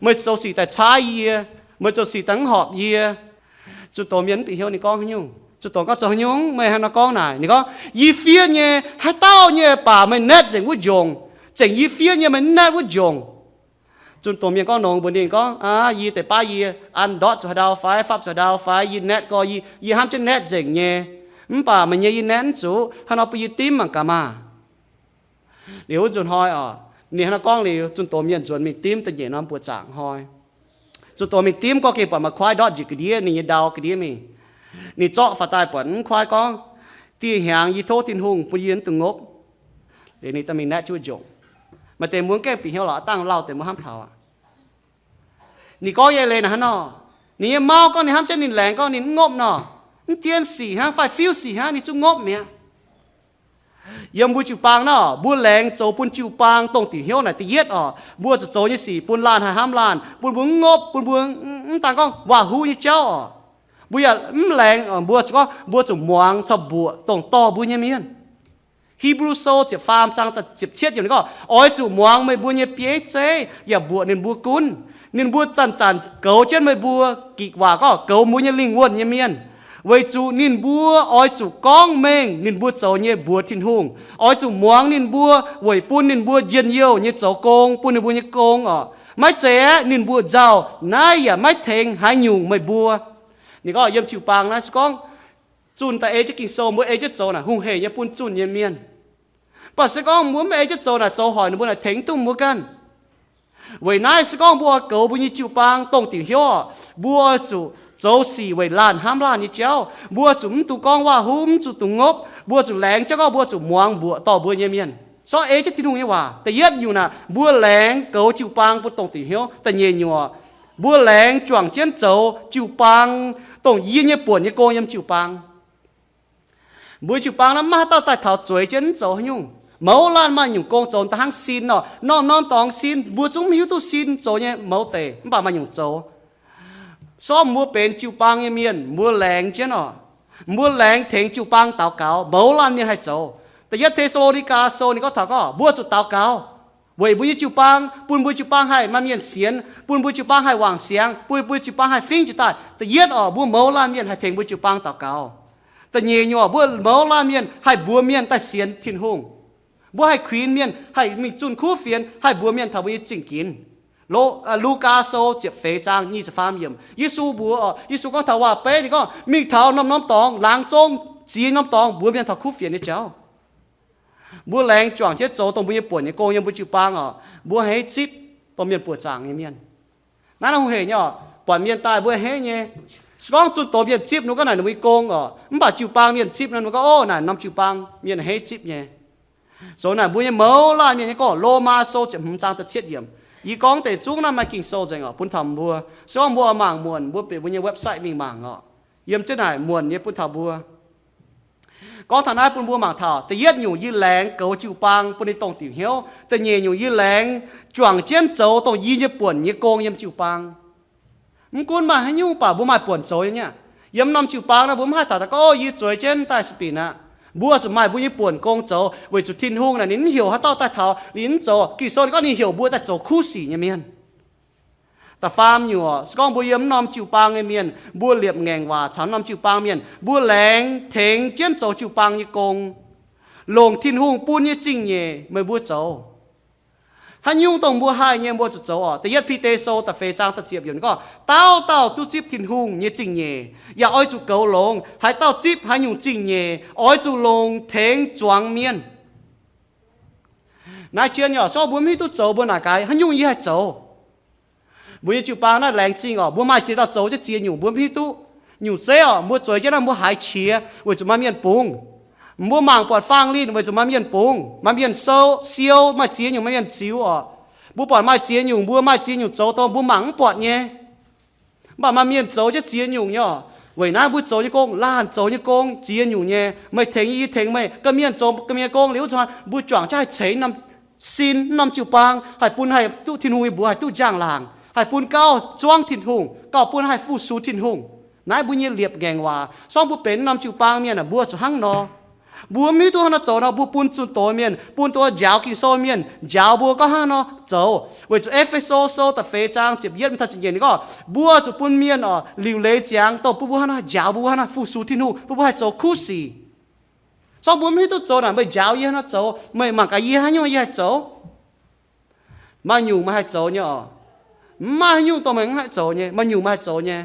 Meih zoux sic daaih caaiv yie. Meih zoux sic daaih mv horpc yie. Zunh doz mienh mv bieqc hnyouv ninh gorngv haaix nyungc. Zunh doz gorngv, zoux haaix nyungc meih hnangv nor gorngv naaic? Ninh gorngv, yie fiev nyei haaix dauh nyei baac meih naetv nzengc wuov njongc. Zengc yie fiev nyei meih mv naetv wuov njongc. Zunh doz mienh gorngv nongx mbuox ninh gorngv, aa, yie deix baav yie an ndortv zuqc haaix ndau fai, fapv zuqc haaix ndau fai, yie naetv gorx, yie, yie hnamv jienv naetv nzengc nyei. Mv baac meih nyei yie naetv mv zuqc, hnangv nor bun yie dimv mangc gaax maah. Liuz wuov nzunc hnoi oc, ninh hnangv nor gorngv liuz, zunh doz mienh nzuonx mingh dimv da'nyeic norm buoqc zaangc hnoi. Zunh doz mingh dimv gorngv gengh buatc maaih kuaaiv ndortv njiec ga'ndiev ninh nyei ndau ga'ndiev mingh. Ninh zorqv faaux daaih buatc mv kuaaiv gorngv, dieh hnyangx yie tov Tin-Hungh bun yie mv dungx ngopv. Liuz ninh daaih mingh naetv jienv wuov njongc. Maaih deix mbuo mv gaengh bieqc hnyouv lorqc, dangh lauh deix mbuo hnamv taux aqv. Ninh gorngv nyei leiz naaic hnangv nor, ninh nyei mauv gorngv ninh hnamv jienv ninh laengz gorngv ninh mv ngopv nor, mv dien sic hnangv fai fiuv sic hnangv ninh zungv ngopv mi'aqv. Yiem mbuo jiu-baang nor, mbuo laengz zoux bun jiu-baang dongh diuc hnyouv naaic da'yietv oc, mbuo zuqc zoux nyei sic bun laanh haih hnamv laanh, bun mbuo mv ngopv, bun mbuo mv daan gorngv waac-huv nyei jauv oc. Mbuo yaac mv laengz, mbuo zuqc gorngv mbuo zuqc muangx caux mbuoqc dongh dorh mbuo nyei mienh. Hipv^lu Sou ziepc faam zaang ziepc cietv yiemc ninh gorngv, oix zuqc muangx meih mbuo nyei bieiv zeiv yaac mbuoqc ninh mbuo gunv. Ninh mbuo zanc-zanc goux jienv meih mbuo gikc waac gorngv goux mbuo nyei lingh wuonh nyei mienh, weic zuqc ninh mbuo oix zuqc gorngv mengh ninh mbuo zoux nyei mbuox Tin-Hungh. Oix zuqc muangx ninh mbuo weic bun ninh mbuo njien-youh nyei zoux gong, bun ninh mbuo nyei gong oc. Maiv zeiz aeqv, ninh mbuo nzauh, naaiv yaac maiv tengx haaix nyungc meih mbuo. Ninh gorngv yiem jiu-baang naaiv se gorngv zunh daaih ei jienv Ging-Sou, mbuo ei jienv zoux naaic hungh heic nyei bun zunh nyei mienh. Mv baac se gorngv mbuo mv ei jienv zoux naaic, zoux hoic ninh mbuo naaic tengx duqv mbuo ganh. Weic naaiv se gorngv mbuo oix goux mbuo nyei jiu-baang dongh diuc hnyouv oc, mbuo oix zuqc zoux sic weic laanh hnamv laanh nyei jauv. Mbuo zuqc mv dungx gorngv waac-huv, mv zuqc dungx ngopv. Mbuo zuqc laengz jienv gorngv mbuo zuqc muangx mbuoqc dorh mbuo nyei mienh. Sortv ei jienv Tin-Hungh nyei waac. Da'yietv nyungc naaic, mbuo laengz goux jiu-baang bun dongh diuc hnyouv. Da'nyeic nyungc oc, mbuo laengz juangc jienv zoux jiu-baang dongh yie nyei buonc nyei gong yiem jiu-baang. Mbuo jiu-baang naaiv maiv haaix dauh daaih taux zueiz jienv mv zoux haaix nyungc. Mouz laanh maaih nyungc gong zoux da'hnangv sin nor, norm-norm dorngx sin, mbuo zungv mv hiuv duqv sin zoux nyei mouz deix, mv baac maaih nyungc zoux. Sortv mbuo benx jiu-baang nyei mienh, mbuo laengz jienv oc. Mbuo laengz tengx jiu-baang daux gaux, mouz laanh mienh haih zoux. Da'yietv Te^saa^lo^ni^gaa Sou ninh gorngv taux gorngv mbuo zuqc daux gaux weic mbuo nyei jiu-baang, bun mbuo jiu-baang haih maaih mienh sienx, bun mbuo jiu-baang haih wangc siangx, bun mbuo jiu-baang haih fingv jiez daaih. Da'yietv oc, mbuo mouz laanh mienh haih tengx mbuo jiu-baang daux gaux. Da'nyeic nyungc, mbuo mouz laanh mienh haih mbuox mienh daaih sienx Tin-Hungh. Mbuo haih kuinx mienh, haih mingh zunh kuv fienx, haih mbuox mienh taux mbuo nyei zingh ginx. Lo, Lugaa Sou ziepc feix zaang nyic ziepc faam yiemc, Yesu mbuox oc, Yesu gorngv taux waac-beiv, ninh gorngv mingh taux norm-norm dorngx, laangz zong ziex norm dorngx mbuox mienh taux kuv fienx nyei jauv. Mbuo laengz juangc jienv zoux dongh mbuo nyei buonc nyei gong yiem mbuo jiu-baang oc, mbuo haih zipv dongh mienh buoqc zaangc nyei mienh. Naaiv nor hungh heic nyei oc, buatc mienh daaih mbuo a'hneiv nyei. Se gorngv zunh doz mienh zipv nor, gorngv naaic ninh mbuo nyei gong oc, mv baac jiu-baang mienh zipv nor, mbuo gorngv, o, naaic norm jiu-baang mienh a'hneiv zipv nyei. Zoux naaic mbuo nyei mouz laanh mienh nyei gorngv, Lomaa Sou ziepc hmz zaang da'cietv yiemc. Yie gorngv deix zungv naaiv maaih Ging-Sou nzengc oc, bun taux mbuo. Se gorngv mbuo oix mangc muonc, mbuo benx mbuo nyei website mingh mangc oc. Yiem jienv naaic muonc nyei bun taux mbuo. Gorngv taux naaiv bun mbuo mangc taux, da'yietv nyungc yie laengz goux jiu-baang bun ninh dongh diuc hnyouv. Da'nyeic nyungc yie laengz juangc jienv zoux dongh yie nyei buonc nyei gong yiem jiu-baang. Mv gunv maaih haaix nyungc baac mbuo maaih buonc zoux nyei aqv. Yiem norm jiu-baang naaiv mbuo mv haih taux daaih gorngv, o, yie zueiz jienv daaih spin aqv. Mbuo zuqc maaih mbuo nyei buonc gong zoux, weic zuqc Tin-Hungh naaic ninh mv heuc haaix dauh daaih taux ninh mv zoux. Ging-Sou ninh gorngv ninh heuc mbuo daaih zoux kuv sic nyei mienh. Da'faam nyungc, se gorngv mbuo yiem norm jiu-baang nyei mienh, mbuo liepc ngaengc waac caux norm jiu-baang mienh, mbuo laengz tengx jienv zoux jiu-baang nyei gong, longc Tin-Hungh bun nyei zingh nyeic meih mbuo zoux. Haaix nyungc dongh mbuo haih nyei mbuo zuqc zoux oc. Da'yietv Bide Sou da'feix zaang da'ziepc yiemc gorngv, dauh dauh duqv zipv Tin-Hungh nyei zingh nyeic, yaac oix zuqc goux longx. Haaix dauh zipv haaix nyungc zingh nyeic, oix zuqc longc tengx zuangx mienh. Naaiv jienv nyei oc, se gorngv mbuo mv hiuv duqv zoux, mbuo naaic gaax, haaix nyungc yie haih zoux? Mbuo nyei jiu-baang naaiv laengz zingh oc, mbuo maaih ziex dauh zoux jienv ziex nyungc, mbuo mv hiuv duqv. Nyungc zeiv oc, mbuo zueiz jienv naaiv mbuo haiz qiex weic zuqc maaih mienh bungx. Mbuo mangc buatc faang linh weic zuqc maaih mienh bungx, maaih mienh sou siou, maaih ziex nyungc maaih mienh ziux oc. Mbuo buatc maaih ziex nyungc, mbuo maaih ziex nyungc zoux dongh mbuo mangc mv buatc nyei. Mv baac maaih mienh zoux jienv ziex nyungc nyei oc. Weic naaiv mbuo zoux nyei gong, laanh zoux nyei gong ziex nyungc nyei. Meih tengx yie, yie tengx meih, ga'mienh zoux ga'mienh gong liuz wuov zanc, mbuo juangc jaav haih ceix norm sin, norm jiu-baang, haih bun haih duqv Tin-Hungh nyei mbuox haih duqv njang-laangc, haih bun gauh zuangv Tin-Hungh, gauh bun haih fu-sux Tin-Hungh. Naaiv mbuo nyei liepc ngaengc waac. Sorng mbuo benx norm jiu-baang mienh aah, mbuo zuqc hnangv nor. Mbuo mv hiuv duqv hnangv nor zoux nor, mbuo bun zunh doz mienh, bun dongh njaaux Ging-Sou mienh njaaux mbuo gorngv hnangv nor zoux. Weic zuqc E^fe^so Sou da'feix zaang ziepc yietv mingh taux ziepc nyeic ninh gorngv, mbuo zuqc bun mienh oc liuc leiz ziangx dongh bun mbuo hnangv nor njaaux mbuo hnangv nor fu-sux Tin-Hungh, bun mbuo haih zoux kuv sic. Sorng mbuo mv hiuv duqv zoux naaic, meih njaaux yie hnangv nor zoux, meih mangc gaax yie haaix nyungc yie haih zoux. Maaih nyungc meih haih zoux nyei oc. Mv maaih haaix nyungc dongh meih mv haih zoux nyei. Maaih nyungc meih haih zoux nyei.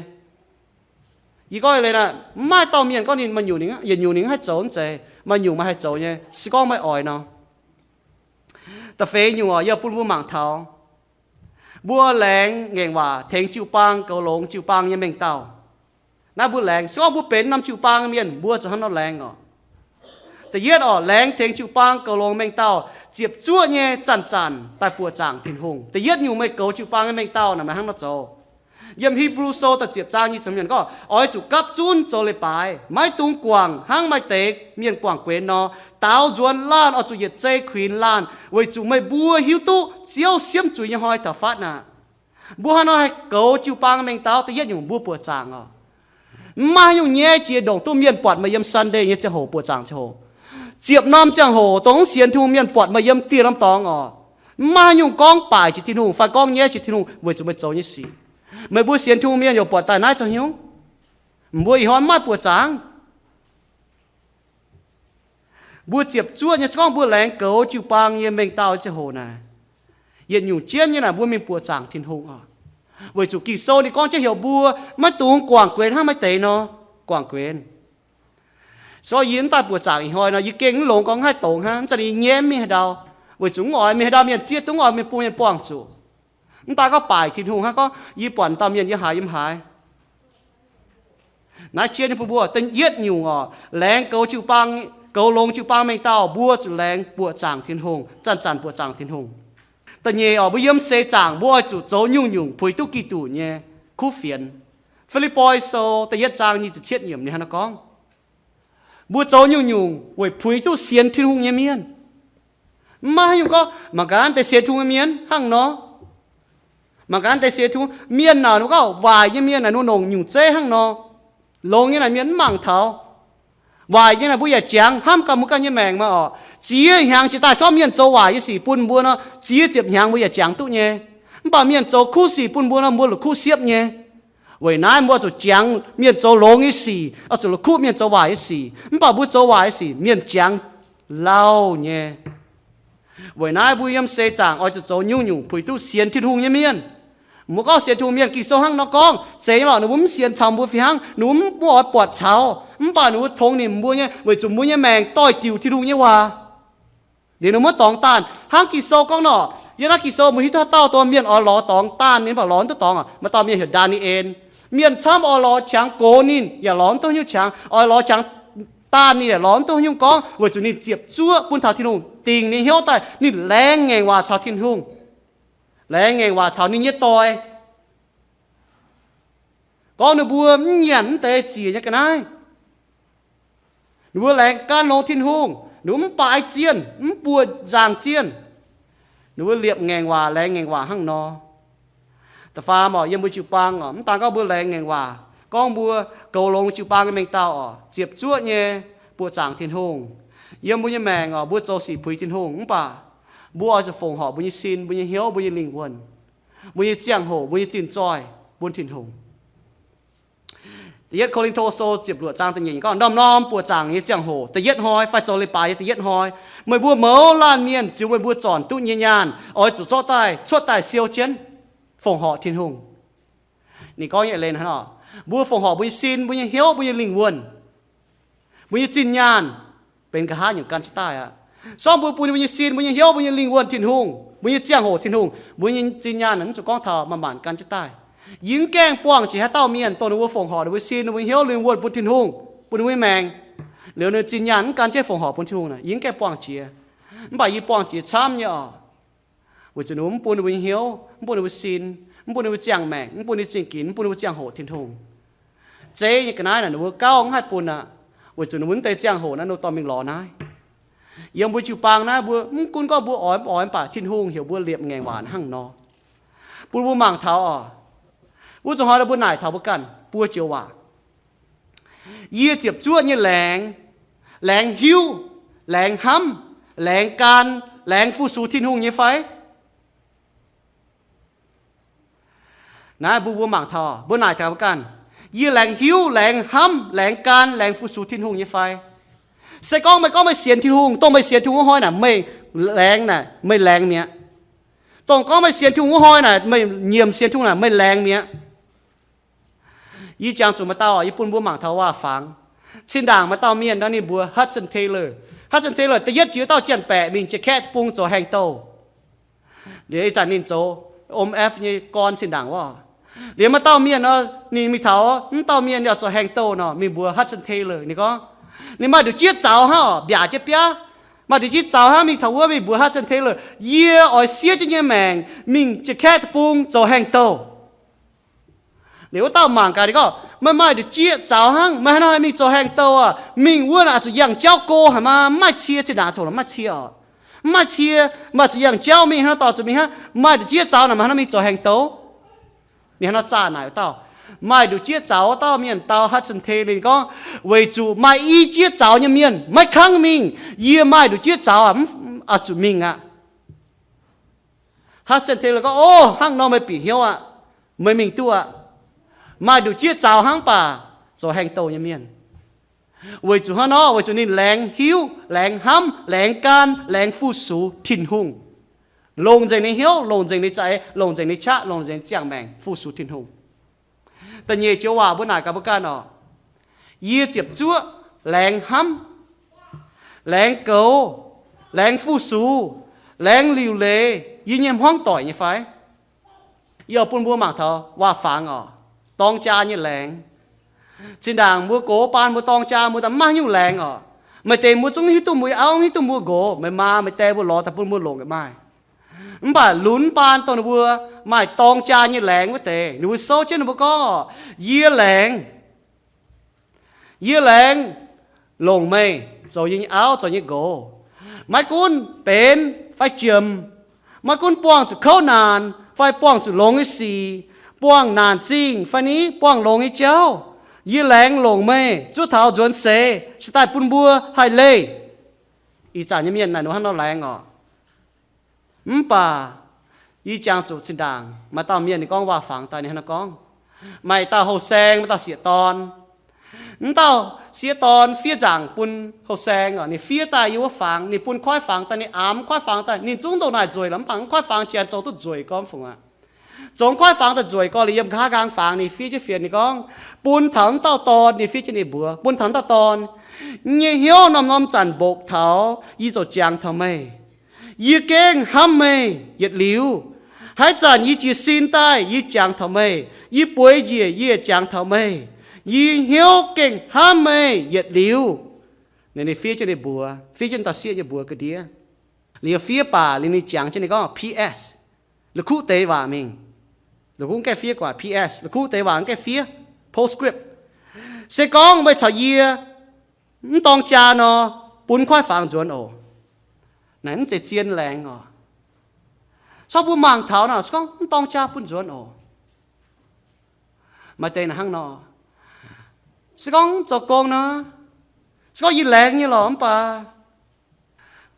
Yie gorngv leiz naaic, mv maaih dauh mienh gorngv ninh maaih nyungc ninh, yietc nyungc ninh mv haih zoux mv zeiz. Maaih nyungc meih haih zoux nyei, se gorngv meih oix nor. Da'feix nyungc oc, yie bun mbuo mangc taux mbuo laengz ngaengc waac tengx jiu-baang goux longx jiu-baang nyei mengh dauh. Naaiv mbuo laengz, se gorngv mbuo benx norm jiu-baang mienh, mbuo zuqc hnangv nor laengz oc. Da'yietv oc, laengz tengx jiu-baang goux longx mengh dauh ziepc zuoqv nyei zanc-zanc daaih buoqc zaangc Tin-Hungh. Da'yietv nyungc meih goux jiu-baang nyei mengh dauh naaic meih hnangv nor zoux. Yiem Hipv^lu Sou da'ziepc zaang nyic ziepc hmz gorngv, oix zuqc gapv zunv zoux leiz-baaix, maiv dungx guangc hnangv maaih deix mienh guangc guenx nor, daaux nzuonx laanh oix zuqc yietc zei kuinx laanh, weic zuqc meih mbuo hiuv duqv Ziouv siemv zuiz nyei hnoi taux fatv aqv. Mbuo hnangv nor haih goux jiu-baang mengh dauh, da'yietv nyungc mbuo buoqc zaangc oc. Mv maaih haaix nyungc nyaiv jiex ndongc duqv mienh buatc meih yiem Sunday nyei ziangh hoc buoqc zaangc ziangh hoc. Ziepc norm ziangh hoc dongh mv sienx Tin-Hungh mienh buatc meih yiem dieh norm dorngx oc. Mv maaih haaix nyungc gorngv baaic jiex Tin-Hungh fai gorngv nyaiv jiex Tin-Hungh weic zuqc meih zoux nyei sic. Meih mbuo sienx Tin-Hungh mienh yaac buatc daaih naaiv zoux haaix nyungc. Mbuo ih hnoi mv maaih buoqc zaangc. Mbuo ziepc zuoqv nyei, se gorngv mbuo laengz goux jiu-baang nyei mengh dauh ziangh hoc naaic, yietc nyungc jienv nyei naaic mbuo mingh buoqc zaangc Tin-Hungh oc. Weic zuqc Ging-Sou ninh gorngv jienv heuc mbuo maiv dungx guangc guenx hnangv maaih deix nor guangc guenx. Se gorngv yie mv daaih buoqc zaangc ih hnoi nor, yie gengh mv longx gorngv haih dongz hnangv, mv zeiz yie nyaiv mingh haaix ndau, weic zuqc mv oix mingh haaix ndau mienh zieqv duqv, mv oix mingh bun mienh buangh zuqc. Mv daaih gorngv baaic Tin-Hungh hnangv, gorngv yie buatc dauh mienh yie haiz yiem haaix. Naaiv jienv nyei bun mbuo da'yietv nyungc oc, laengz goux jiu-baang, goux longx jiu-baang mengh dauh, mbuo zuqc laengz buoqc zaangc Tin-Hungh, zanc-zanc buoqc zaangc Tin-Hungh. Da'nyeic oc, mbuo yiem seix zaangc mbuo oix zuqc zoux nyungc-nyungc puix duqv Giduc nyei kuv fienx. Fi^lipv^poi Sou da'yietv zaang nyic ziepc cietv yiemc ninh hnangv naaiv gorngv, mbuo zoux nyungc-nyungc weic puix duqv sienx Tin-Hungh nyei mienh. Mv maaih haaix nyungc gorngv mangc gaax deix sienx Tin-Hungh nyei mienh hnangv nor. Mangc gaax deix sienx Tin-Hungh mienh naaic, ninh gorngv waaic nyei mienh naaic, ninh longc nyungc zeiv hnangv nor. Longx nyei naaic mienh mv mangc taux. Waaic nyei naaic mbuo yaac jangx, hnamv gaax mbuo ganh nyei maengc maah oc. Ziex hnyangx jiex daaih corc mienh zoux waaic nyei sic bun mbuo nor, ziex ziepc hnyangx mbuo yaac jangx duqv nyei. Mv baac mienh zoux kuv sic bun mbuo nor, mbuo la'kuqv siepv nyei. Weic naaiv mbuo zuqc jangx mienh zoux longx nyei sic, oix zuqc la'kuqv mienh zoux waaic nyei sic. Mv baac mbuo zoux waaic nyei sic mienh jangx lauh nyei. Weic naaiv mbuo yiem seix zaangc oix zuqc zoux nyungc-nyungc puix duqv sienx Tin-Hungh nyei mienh. Mbuo gorngv sienx Tin-Hungh mienh, Ging-Sou hnangv nor gorngv, zeiz nyei lorqc, ninh mbuo mv sienx caux mbuo fih hnangv, ninh mbuo mv oix buatc caux, mv baac ninh mbuo tongx nimc mbuo nyei, weic zuqc mbuo nyei maengc doix-diuc Tin-Hungh nyei waac. Liuz ninh mbuo dorngx daanh hnangv Ging-Sou gorngv nor. Yiem naaiv Ging-Sou mbuo hiuv duqv haaix dauh dongh mienh oix lorz dorngx daanh, ninh mv baac lorz mv duqv dorngx aqv. Maaih dauh mienh heuc Ndaa^ni^en. Mienh camv oix lorz qangx gox ninh yaac lorz mv duqv nyungc qangx, oix lorz qangx daanh ninh yaac lorz mv duqv nyungc gorngv, weic zuqc ninh ziepc zuoqv bun taux Tin-Hungh dingc ninh hnyouv daaih, ninh laengz ngaengc waac caux Tin-Hungh, laengz ngaengc waac caux ninh nyei doic. Gorngv ninh mbuo mv nyanc mv deix ziec nyei ga'naaiv. Ninh mbuo laengz gan longx Tin-Hungh, ninh mbuo mv baaix zienh, mv buoqc nzaangc zienh. Ninh mbuo liepc ngaengc waac, laengz ngaengc waac hnangv nor. Da'faam oc, yiem mbuo jiu-baang oc, mv daan gorngv mbuo laengz ngaengc waac, gorngv mbuo goux longx jiu-baang nyei mengh dauh oc, ziepc zuoqv nyei buoqc zaangc Tin-Hungh. Yiem mbuo nyei maengc oc, mbuo zoux sic puix Tin-Hungh, mv baac mbuo oix zuqc fongc horc mbuo nyei sin, mbuo nyei hnyouv, mbuo nyei lingh wuonh, mbuo nyei ziangh hoc, mbuo nyei zinh zoih bun Tin-Hungh. Da'yietv Ko^lin^to Sou ziepc luoqc zaang da'nyeic gorngv, norm-norm buoqc zaangc nyei ziangh hoc da'yietv hnoi fai zoux leiz-baaix nyei da'yietv hnoi, meih mbuo mouz laanh mienh ziux meih mbuo zornc duqv nyei nyaanh oix zuqc zorqv daaih cuotv daaih siou jienv fongc horc Tin-Hungh. Ninh gorngv nyei leiz hnangv nor, mbuo fongc horc mbuo nyei sin, mbuo nyei hnyouv, mbuo nyei lingh wuonh, mbuo nyei zinh nyaanh benx nqa'haav nyungc gan jienv daaih aqv. Sorng mbuo bun mbuo nyei sin, mbuo nyei hnyouv, mbuo nyei lingh wuonh Tin-Hungh, mbuo nyei ziangh hoc Tin-Hungh, mbuo nyei zinh nyaanh mv zuqc gorngv taux maanc maanc gan jienv daaih. Yie mv gaengh buangh jiex haaix dauh mienh dongh ninh mbuo fongc horc ninh mbuo sin, ninh mbuo hnyouv, lingh wuonh bun Tin-Hungh, bun ninh mbuo nyei maengc, liuz ninh zinh nyaanh mv gan jienv fongc horc bun Tin-Hungh, yie mv gaengh buangh jiex. Mv baac yie buangh jiex camv nyei oc. Weic zuqc ninh mbuo mv bun ninh mbuo nyei hnyouv, mv bun ninh mbuo sin, mv bun ninh mbuo ziangh maengc, mv bun ninh zingh ginx, mv bun ninh mbuo ziangh hoc Tin-Hungh. zeiv nyei ga'naaiv naaic ninh mbuo gauh mv haih bun aqv, weic zuqc ninh mbuo mv deix ziangh hoc naaiv ninh mbuo dorh mingh lorz naaiv. Yiem mbuo jiu-baang naaiv mbuo mv gunv gorngv mbuo oix mv oix mv baac Tin-Hungh heuc mbuo liepc ngaengc waac hnangv nor. Bun mbuo mangc taux oc. Wuov zuqc hnoi mbuo naaic taux mbuo ganh buo joux waac. Yie ziepc zuoqv nyei laengz, laengz hiuv, laengz hnamv, laengz gan, laengz fu-sux Tin-Hungh nyei fai? Naaiv mbuo mbuo mangc taux, mbuo naaic taux mbuo ganh, yie laengz hiuv, laengz hnamv, laengz gan, laengz fu-sux Tin-Hungh nyei fai? Se gorngv meih gorngv meih sienx Tin-Hungh, dongh meih sienx Tin-Hungh wuov hnoi naaic meih laengz naaic meih laengz mi'aqv. Dongh gorngv meih sienx Tin-Hungh wuov hnoi naaic meih nyiemc sienx Tin-Hungh naaic meih laengz mi'aqv. Yie jangx zuqc maaih dauh, yie bun mbuo mangc taux waac-fangx. Zinh ndaangc maaih dauh mienh nor ninh mbuox Hudson Taylor. Hudson Taylor da'yietv jiex dauh janx-baeqc mingh Jaav-Kaeqv deic-bung zoux haengh douh. Liuz ih zanc ninh zoux O M F nyei gorn zinh ndaangc wuov. Liuz maaih dauh mienh nor, ninh mingh taux, mv dauh mienh yaac zoux haengh douh nor, mingh mbuox Hudson Taylor, ninh gorngv, ninh maaih nduqc jieqv zaux hnangv oc, mbiaac jienv biaav, maaih nduqc jieqv zaux hnangv, mingh taux wuov mingh mbuox Hudson Taylor, yie oix siev jienv nyei maengc mingh Jaav-Kaeqv deic-bung zoux haengh douh. Liuz wuov dauh mangc gaax ninh gorngv, meih maaih nduqc jieqv zaux hnangv, meih haaix nor haih mingh zoux haengh douh aqv? Mingh wuov naaic oix zuqc yangh jauv go haic maah, mv maaih cie, zinh ndaangc coc mv maaih cie oc. Mv maaih cie, meih oix zuqc yangh jauv mingh, haaix nor dorh zuqc mingh hnangv, maaih nduqc jieqv zaux naaic meih haaix nor mingh zoux haengh douh? Ninh haaix nor zaah naaic wuov dauh, maaih nduqc jieqv zaux wuov dauh mienh dau Hudson Taylor gorngv, weic zuqc maaih i jieqv zaux nyei mienh maiv kangv mingh. Yie maaih nduqc jieqv zaux aqv, mv, oix zuqc mingh aqv. Hudson Taylor gorngv, o, hnangv nor meih bieqc hnyouv aqv. Meih mingh duqv aqv. Maaih nduqc jieqv zaux hnangv baac zoux haengh douh nyei mienh. Weic zuqc hnangv nor, weic zuqc ninh laengz hiuv, laengz hnamv, laengz gan, laengz fu-sux Tin-Hungh. Longc nzengc ninh hnyouv, longc nzengc ninh za'eix, longc nzengc ninh qaqv, longc nzengc ninh ziangh maengc fu-sux Tin-Hungh. Da'nyeic joux waac mbuo naaic gaax mbuo ganh oc. Yie ziepc zuoqv laengz hnamv, laengz goux, laengz fu-sux, laengz liuc leiz yie nyei hmuangv doic nyei fai? Yie oix bun mbuo mangc taux waac-fangx oc, dorng jaa nyei laengz. Zinh ndaangc mbuo gox baan mbuo dorng jaa mbuo daaih maiv nyungc laengz oc. Maaih deix mbuo zungv hiuv duqv mbuo auv, hiuv duqv mbuo nqox, meih maa meih die mbuo lorz daaih bun mbuo longc maaih. Mv baac lunx baan dongh ninh mbuo maaih dorng jaa nyei laengz wuov deix, ninh mbuo souv jienv ninh mbuo gorngv, yie laengz, yie laengz longc meih zoux yie nyei auv, zoux yie nyei nqox. Maiv gunv benx fai jiem, maiv gunv buangh zuqc kouv naanc fai buangh zuqc longx nyei sic, buangh naanc zingh fai ni buangh longx nyei jauv, yie laengz longc meih zuov taux nzuonx seix, se daaih bun mbuo haih leih. Ih zanc nyei mienh naaic ninh hnangv nor laengz oc. Mv baac yie jangx zuqc zinh ndaangc maaih dauh mienh ninh gorngv waac-fangx daaih ninh hnangv nor gorngv, maaih dauh houh saeng, maaih dauh sieqv dorn. Mv dauh sieqv dorn fiev nzaangc bun houh saeng oc, ninh fiev daaih yiem wuov fangx, ninh bun koiv fangx daaih, ninh aamx koiv fangx daaih, ninh zungv ndongc naaic nzueic lorqc, mv baac mv koiv fangx janx zoux duqv nzueic gormx fungc aqv. Zoux koiv fangx daaih nzueic gorx liuz yiem nqa'haav nqaang fangx ninh fiev jienv fienx ninh gorngv, bun taux mv dauh dorn, ninh fiev jienv ninh mbuox, bun taux mv dauh dorn, yie nyei hnyouv norm-norm zanc mbopv taux yie zoux jangx taux meih. Yie gengh hnamv meih yietc liuz. Haaix zanc yie jiez sin daaih yie jangx taux meih, yie bueix njiec yie jangx taux meih. Yie hnyouv gengh hnamv meih yietc liuz. Ninh fiev jienv ninh mbuox, fiev jienv dauh sieqv nyei mbuox ga'ndiev. Liuz fiev baac liuz ninh jangx jienv ninh gorngv P S, la'kuqv deix waac mingh. La'kuqv gaengh fiev gu'nguaaic P S, la'kuqv deix waac gaengh fiev postscript. Se gorngv meih caux yie mv dorng jaa nor, bun koiv fangx nzuonx oc. Naaiv mv zeiz zien laengz oc. Corc mbuo mangc taux nor, se gorngv mv dorng jaa bun nzuonx oc. Maaih deix naaic hnangv nor, se gorngv zoux gong nor, se gorngv yie laengz nyei lorqc mv baac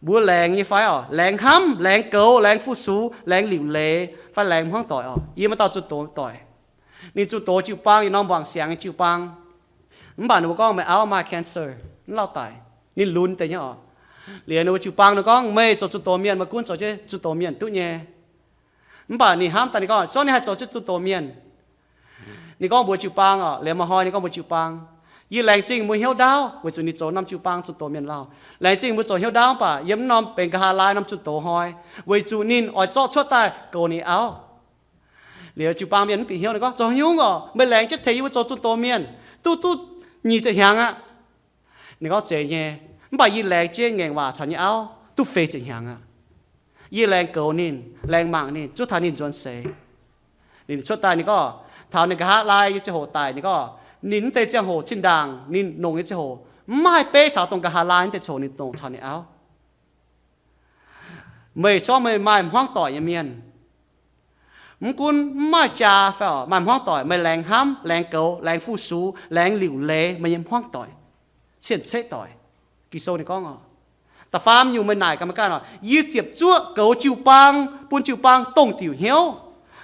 mbuo laengz nyei fai oc? Laengz hnamv, laengz goux, laengz fu-sux, laengz liuc leiz fai laengz hmuangv doic oc? Yie maaih dauh zunh doz doic, ninh zunh doz jiu-baang yietc norm wangc siangx nyei jiu-baang. Mv baac ninh mbuo gorngv meih auv maaih cancer, mv lauh daic. Ninh lunx deix nyei oc. Liuz ninh mbuo jiu-baang ninh gorngv, meih zoux zunh doz mienh maiv gunv zoux jienv zunh doz mienh duqv nyei. Mv baac ninh hnamv daaih ninh gorngv, se gorngv ninh haih zoux jienv zunh doz mienh, ninh gorngv mbuox jiu-baang oc, liuz maaih hnoi ninh gorngv mbuox jiu-baang, yie laengz zingh mbuo hnyouv ndaauv weic zuqc ninh zoux norm jiu-baang zunh doz mienh lauh. Laengz zingh mbuo zoux hnyouv ndaauv mv baac yiem norm benx nqa'haav laai norm zunh doz hnoi, weic zuqc ninh oix zorqv cuotv daaih goux ninh auv. Liuz jiu-baang mienh mv bieqc hnyouv ninh gorngv, zoux haaix nyungc oc, meih laengz jienv tengx yie mbuo zoux zunh doz mienh duqv duqv nyic ziepc hnyangx aqv. Ninh gorngv, zeiz nyei, mv baac yie laengz jienv ngaengc waac caux nyei auv duqv feix ziepc hnyangx aqv. Yie laengz goux ninh, laengz mangc ninh zuov taux ninh nzuonx seix. Ninh cuotv daaih ninh gorngv, taux ninh nqa'haav laai nyei ziangh hoc daic ninh gorngv, Ninh mv deix ziangh hoc zinh ndaangc ninh longc nyei ziangh hoc, mv maaih beiv taux dongh nqa'haav laai mv deix ziangh hoc ninh longc taux ninh auv. Meih zorqv meih maaih hmuangv doic nyei mienh, mv gunv mv maaih jaa fai maaih hmuangv doic, meih laengz hnamv, laengz goux, laengz fu-sux, laengz liuc leiz meih nyei hmuangv doic, cien-ceqv doic. Ging-Sou ninh gorngv oc, da'faam nyungc meih naaic gaax meih ganh oc, yie ziepc zuoqv goux jiu-baang, bun jiu-baang dongh diuc hnyouv,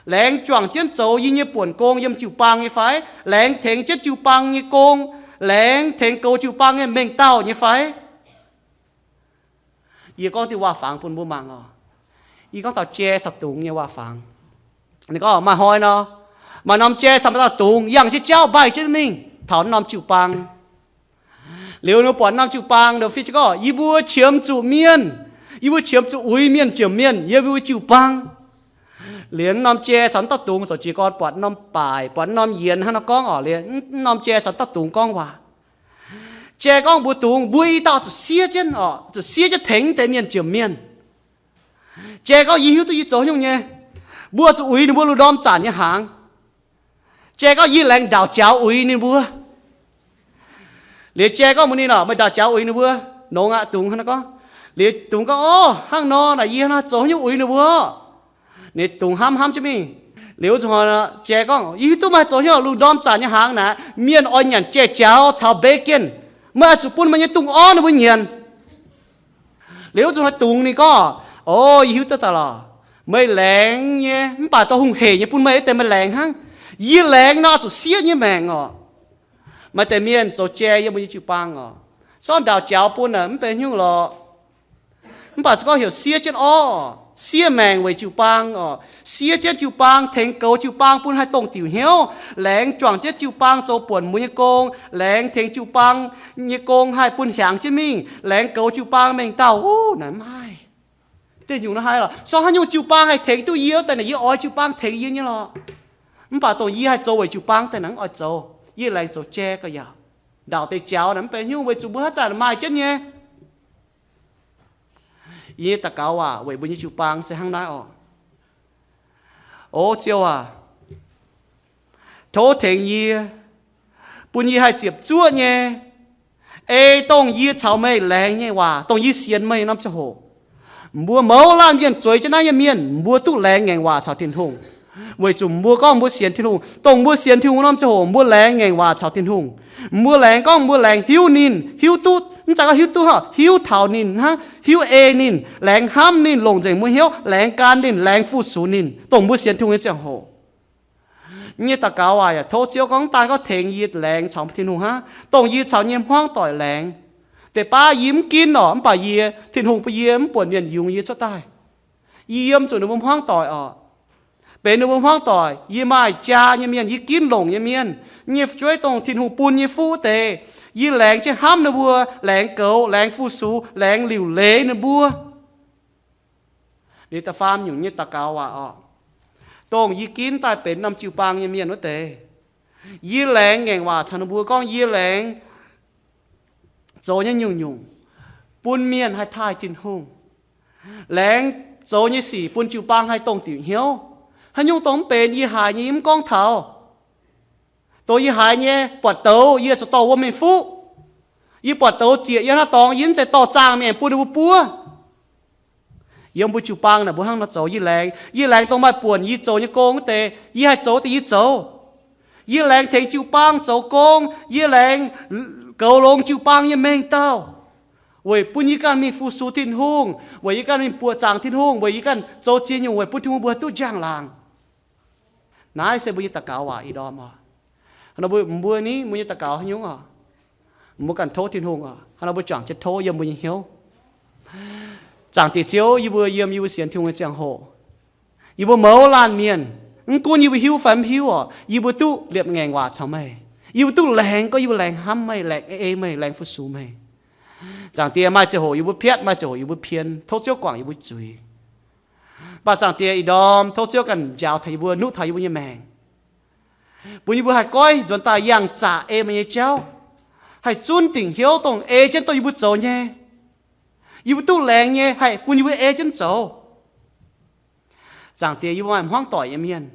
laengz juangc jienv zoux yie nyei buonc gong yiem jiu-baang nyei fai? Laengz tengx jienv jiu-baang nyei gong, laengz tengx goux jiu-baang nyei mengh dauh nyei fai? Yie gorngv diuh waac-fangx bun mbuo mangc oc. Yie gorngv taux jai caux dungz nyei waac-fangx. Ninh gorngv maaih hnoi nor, maaih norm jai caux maaih dauh dungz yangh jienv jauv mbaih jienv mingh taux norm jiu-baang. Liuz ninh buatc norm jiu-baang nor fiev jienv gorngv, yie mbuo qiemx zuqc mienh, yie mbuo qiemx zuqc uix mienh jomc mienh yiem mbuo jiu-baang. Liuz norm jai caux dauh dungz zoux jiez gorn buatc norm baaic, buatc norm yienx hnangv nor gorngv oc. Liuz norm jai caux dauh dungz gorngv waac. Jai gorngv mbuox dungz, mbuo i dauh zuqc siev jienv oc, zuqc siev jienv tengx deix mienh jomc mienh. Jai gorngv, yie hiuv duqv yie zoux nyungc nyei. Mbuo zuqc uix ninh mbuo lungh ndorm zanc nyei hnaangx. Jai gorngv, yie laengz ndaauc jaux uix ninh mbuo. Liuz jai gorngv mbuox ninh oc, meih ndaauc jaux uix ninh mbuo. Nongx aqv, dungz hnangv nor gorngv. Liuz dungz gorngv, orv, hnangv nor naaic yie hnangv zoux nyungc uix ninh mbuo. Ninh dungz hnamv hnamv jienv mingh. Liuz wuov zanc jai gorngv, yie hiuv duqv meih zoux nyungc lungh ndorm zanc nyei hnaangx naaic, mienh oix nyanc jai-jaux caux bacon, meih oix zuqc bun meih nyei dungz orv ninh mbuo nyanc. Liuz wuov zanc dungz ninh gorngv, o, yie hiuv duqv daaih lorqc. Meih laengz nyei mv baac dongh hungh heic nyei bun meih wuov deix meih laengz hnangv. Yie laengz nor zuqc siev nyei maengc oc. Maaih deix mienh zoux jai yiem mbuo nyei jiu-baang oc, sortv ndaauc jaux bun naaic mv benx haaix nyungc lorqc. Mv baac se gorngv heuc siev jienv orv, siev maengc weic jiu-baang oc, siev jienv jiu-baang, tengx goux jiu-baang bun haih dongh diuc hnyouv, laengz juangc jienv jiu-baang zoux buonc mueiz nyei gong, laengz tengx jiu-baang nyei gong haih bun hiaangx jienv mingh, laengz goux jiu-baang mengh dauh. Wuov naaic mv haih. Diev nyungc nor haih lorqc. Sortv haaix nyungc jiu-baang haih tengx duqv yie wuov deix naaic, yie oix jiu-baang tengx yie nyei lorqc. Mv baac dongh yie haih zoux weic jiu-baang daaih naaic mv oix zoux. Yie laengz zoux jai ga'yaauc. Ndaauc deix jaux naaic mv benx haaix nyungc, weic zuqc mbuo haaix zanc maaih jienv nyei. Yie nyei daux gaux waac weic mbuo nyei jiu-baang se hnangv naaiv oc. O Ziouv aac, tov tengx yie, bun yie haih ziepc zuoqv nyei ei dongh yie caux meih laengz nyei waac, dongh yie sienx meih norm ziangh hoc. Mbuo mouz laanh mienh zueiz jienv naaiv nyei mienh, mbuo duqv laengz ngaengc waac caux Tin-Hungh, weic zuqc mbuo gorngv mbuo sienx Tin-Hungh. Dongh mbuo sienx Tin-Hungh norm ziangh hoc mbuo laengz ngaengc waac caux Tin-Hungh. Mbuo laengz gorngv mbuo laengz hiuv ninh, hiuv duqv, mv zeiz gorngv hiuv duqv, hiuv taux ninh hnangv, hiuv ei ninh, laengz hnamv ninh, longc nzengc mbuo hnyouv laengz gan ninh, laengz fu-sux ninh, dongh mbuo sienx Tin-Hungh nyei ziangh hoc. Yie nyei daux gaux waac yaac tov Ziouv gorngv daaih gorngv tengx yie laengz caux Tin-Hungh hnangv, dongh yie caux nyei hmuangv doic laengz. Deix baav yie mv ginv oc, mv baac yie, Tin-Hungh bun yie mv buonc mienh yungz yie cuotv daaih. Yie yiem zuqc ninh mbuo hmuangv doic oc. Benx ninh mbuo hmuangv doic, yie maaih jaa nyei mienh, yie ginv longc nyei mienh, nyei fu'jueiv dongh Tin-Hungh bun nyei fuqv deix, yie laengz jienv hnamv ninh mbuo, laengz goux, laengz fu-sux, laengz liuc leiz ninh mbuo. Liuz da'faam nyungc nyei daux gaux waac oc, dongh yie ginv daaih benx norm jiu-baang nyei mienh wuov deix, yie laengz ngaengc waac caux ninh mbuo gorngv yie laengz zoux nyei nyungc-nyungc bun mienh haih taaih Tin-Hungh, laengz zoux nyei sic bun jiu-baang haih dongh diuc hnyouv. Haaix nyungc dongh mv benx yie haiz nyei yie mv gorngv taux. Dongh yie haiz nyei buatc douz yie zuqc dorh wuom mingh fuqv. Yie buatc douz zieqc yiem haaix dorngx yie mv zeiz dorh zaangh mingh aengx bun ninh mbuo buov. Yiem mbuo jiu-baang naaic mbuo hnangv nor zoux yie laengz. Yie laengz dongh maaih buonc yie zoux nyei gong wuov deix, yie haih zoux deix yie zoux. Yie laengz tengx jiu-baang zoux gong, yie laengz goux longx jiu-baang nyei mengh dauh, weic bun yie ganh mingh fu-sux Tin-Hungh, weic yie ganh mingh buoqc zaangc Tin-Hungh, weic yie ganh zoux ziex nyungc weic bun Tin-Hungh mbuo duqv njang-laangc. Naaiv se mbuo nyei daux gaux waac ih ndorm oc. Hnangv nor mbuo, mbuo ni mbuo nyei daux gaux haaix nyungc oc? Mbuo ganh tov Tin-Hungh oc. Hnangv nor mbuo juangc jienv tov yiem mbuo nyei hnyouv. Zaangc Diex Ziouv, yie mbuo yiem yie mbuo sienx Tin-Hungh nyei ziangh hoc, yie mbuo mouz laanh mienh, mv gunv yie mbuo hiuv fai mv hiuv oc, yie mbuo duqv liepc ngaengc waac caux meih. Yie mbuo duqv laengz gorngv yie mbuo laengz hnamv meih, laengz ei meih, laengz fu-sux meih. Zaangc Diex, maaih ziangh hoc yie mbuo piatv, maaih ziangh hoc yie mbuo pien, tov Ziouv guangc yie mbuo zuiz. Mv baac Zaangc Diex, ih ndorm tov Ziouv ganh njaaux taux yie mbuo, nuqv taux yie mbuo nyei maengc, bun yie mbuo haih goiv nzuonx daaih yangh zaqc ei meih nyei jauv, haih zunv dingc hnyouv dongh ei jienv dongh yie mbuo zoux nyei. Yie mbuo duqv laengz nyei haih bun yie mbuo ei jienv zoux. Zaangc Diex, yie mbuo maaih hmuangv doic nyei mienh,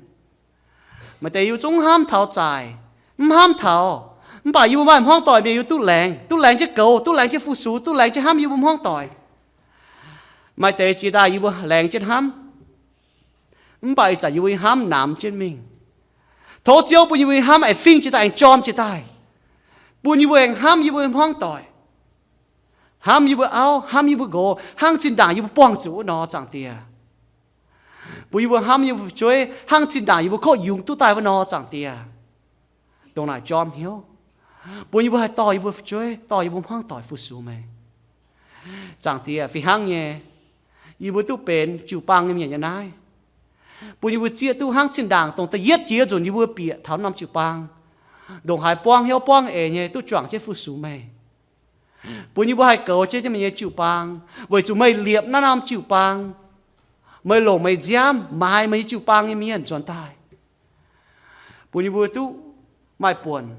maaih deix yie mbuo zungv hnamv taux zaaic, mv hnamv taux. Mv baac yie mbuo maaih hmuangv doic mienh yie mbuo duqv laengz, duqv laengz jienv goux, duqv laengz jienv fu-sux, duqv laengz jienv hnamv yie mbuo hmuangv doic. Maaih deix jiex daaih yie mbuo laengz jienv hnamv, mv baac ih zanc yie mbuo nyei hnamv namx jienv mingh. Tov Ziouv bun yie mbuo nyei hnamv aengx fingx jiex daaih, aengx jorm jiex daaih, bun yie mbuo aengx hnamv yie mbuo hmuangv doic, hnamv yie mbuo auv, hnamv yie mbuo nqox, hnangv zinh ndaangc yie mbuo buangh zuqc wuov nor, Zaangc Diex. Bun yie mbuo hnamv yie mbuo fu'jueiv hnangv zinh ndaangc yie mbuo kouv yungz duqv daaih wuov nor, Zaangc Diex. Ndongc naaic jorm hnyouv, bun yie mbuo haih dorh yie mbuo fu'jueiv, dorh yie mbuo hmuangv doic fu-sux meih. Zaangc Diex, fih hnangv nyei, yie mbuo duqv benx jiu-baang nyei mienh nyei naaiv, bun yie mbuo zieqv duqv hnangv zinh ndaangc dongh da'yietv jiex nzunc yie mbuo bieqc taux norm jiu-baang, ndongc haaix buangv hnyouv buangv eix nyei duqv juangc jienv fu-sux meih. Bun yie mbuo haih goux jienv meih nyei jiu-baang, weic zuqc meih liepc naaiv norm jiu-baang. Meih longc meih nziaamv maaiz meih nyei jiu-baang nyei mienh nzuonx daaih, bun yie mbuo duqv maaih buonc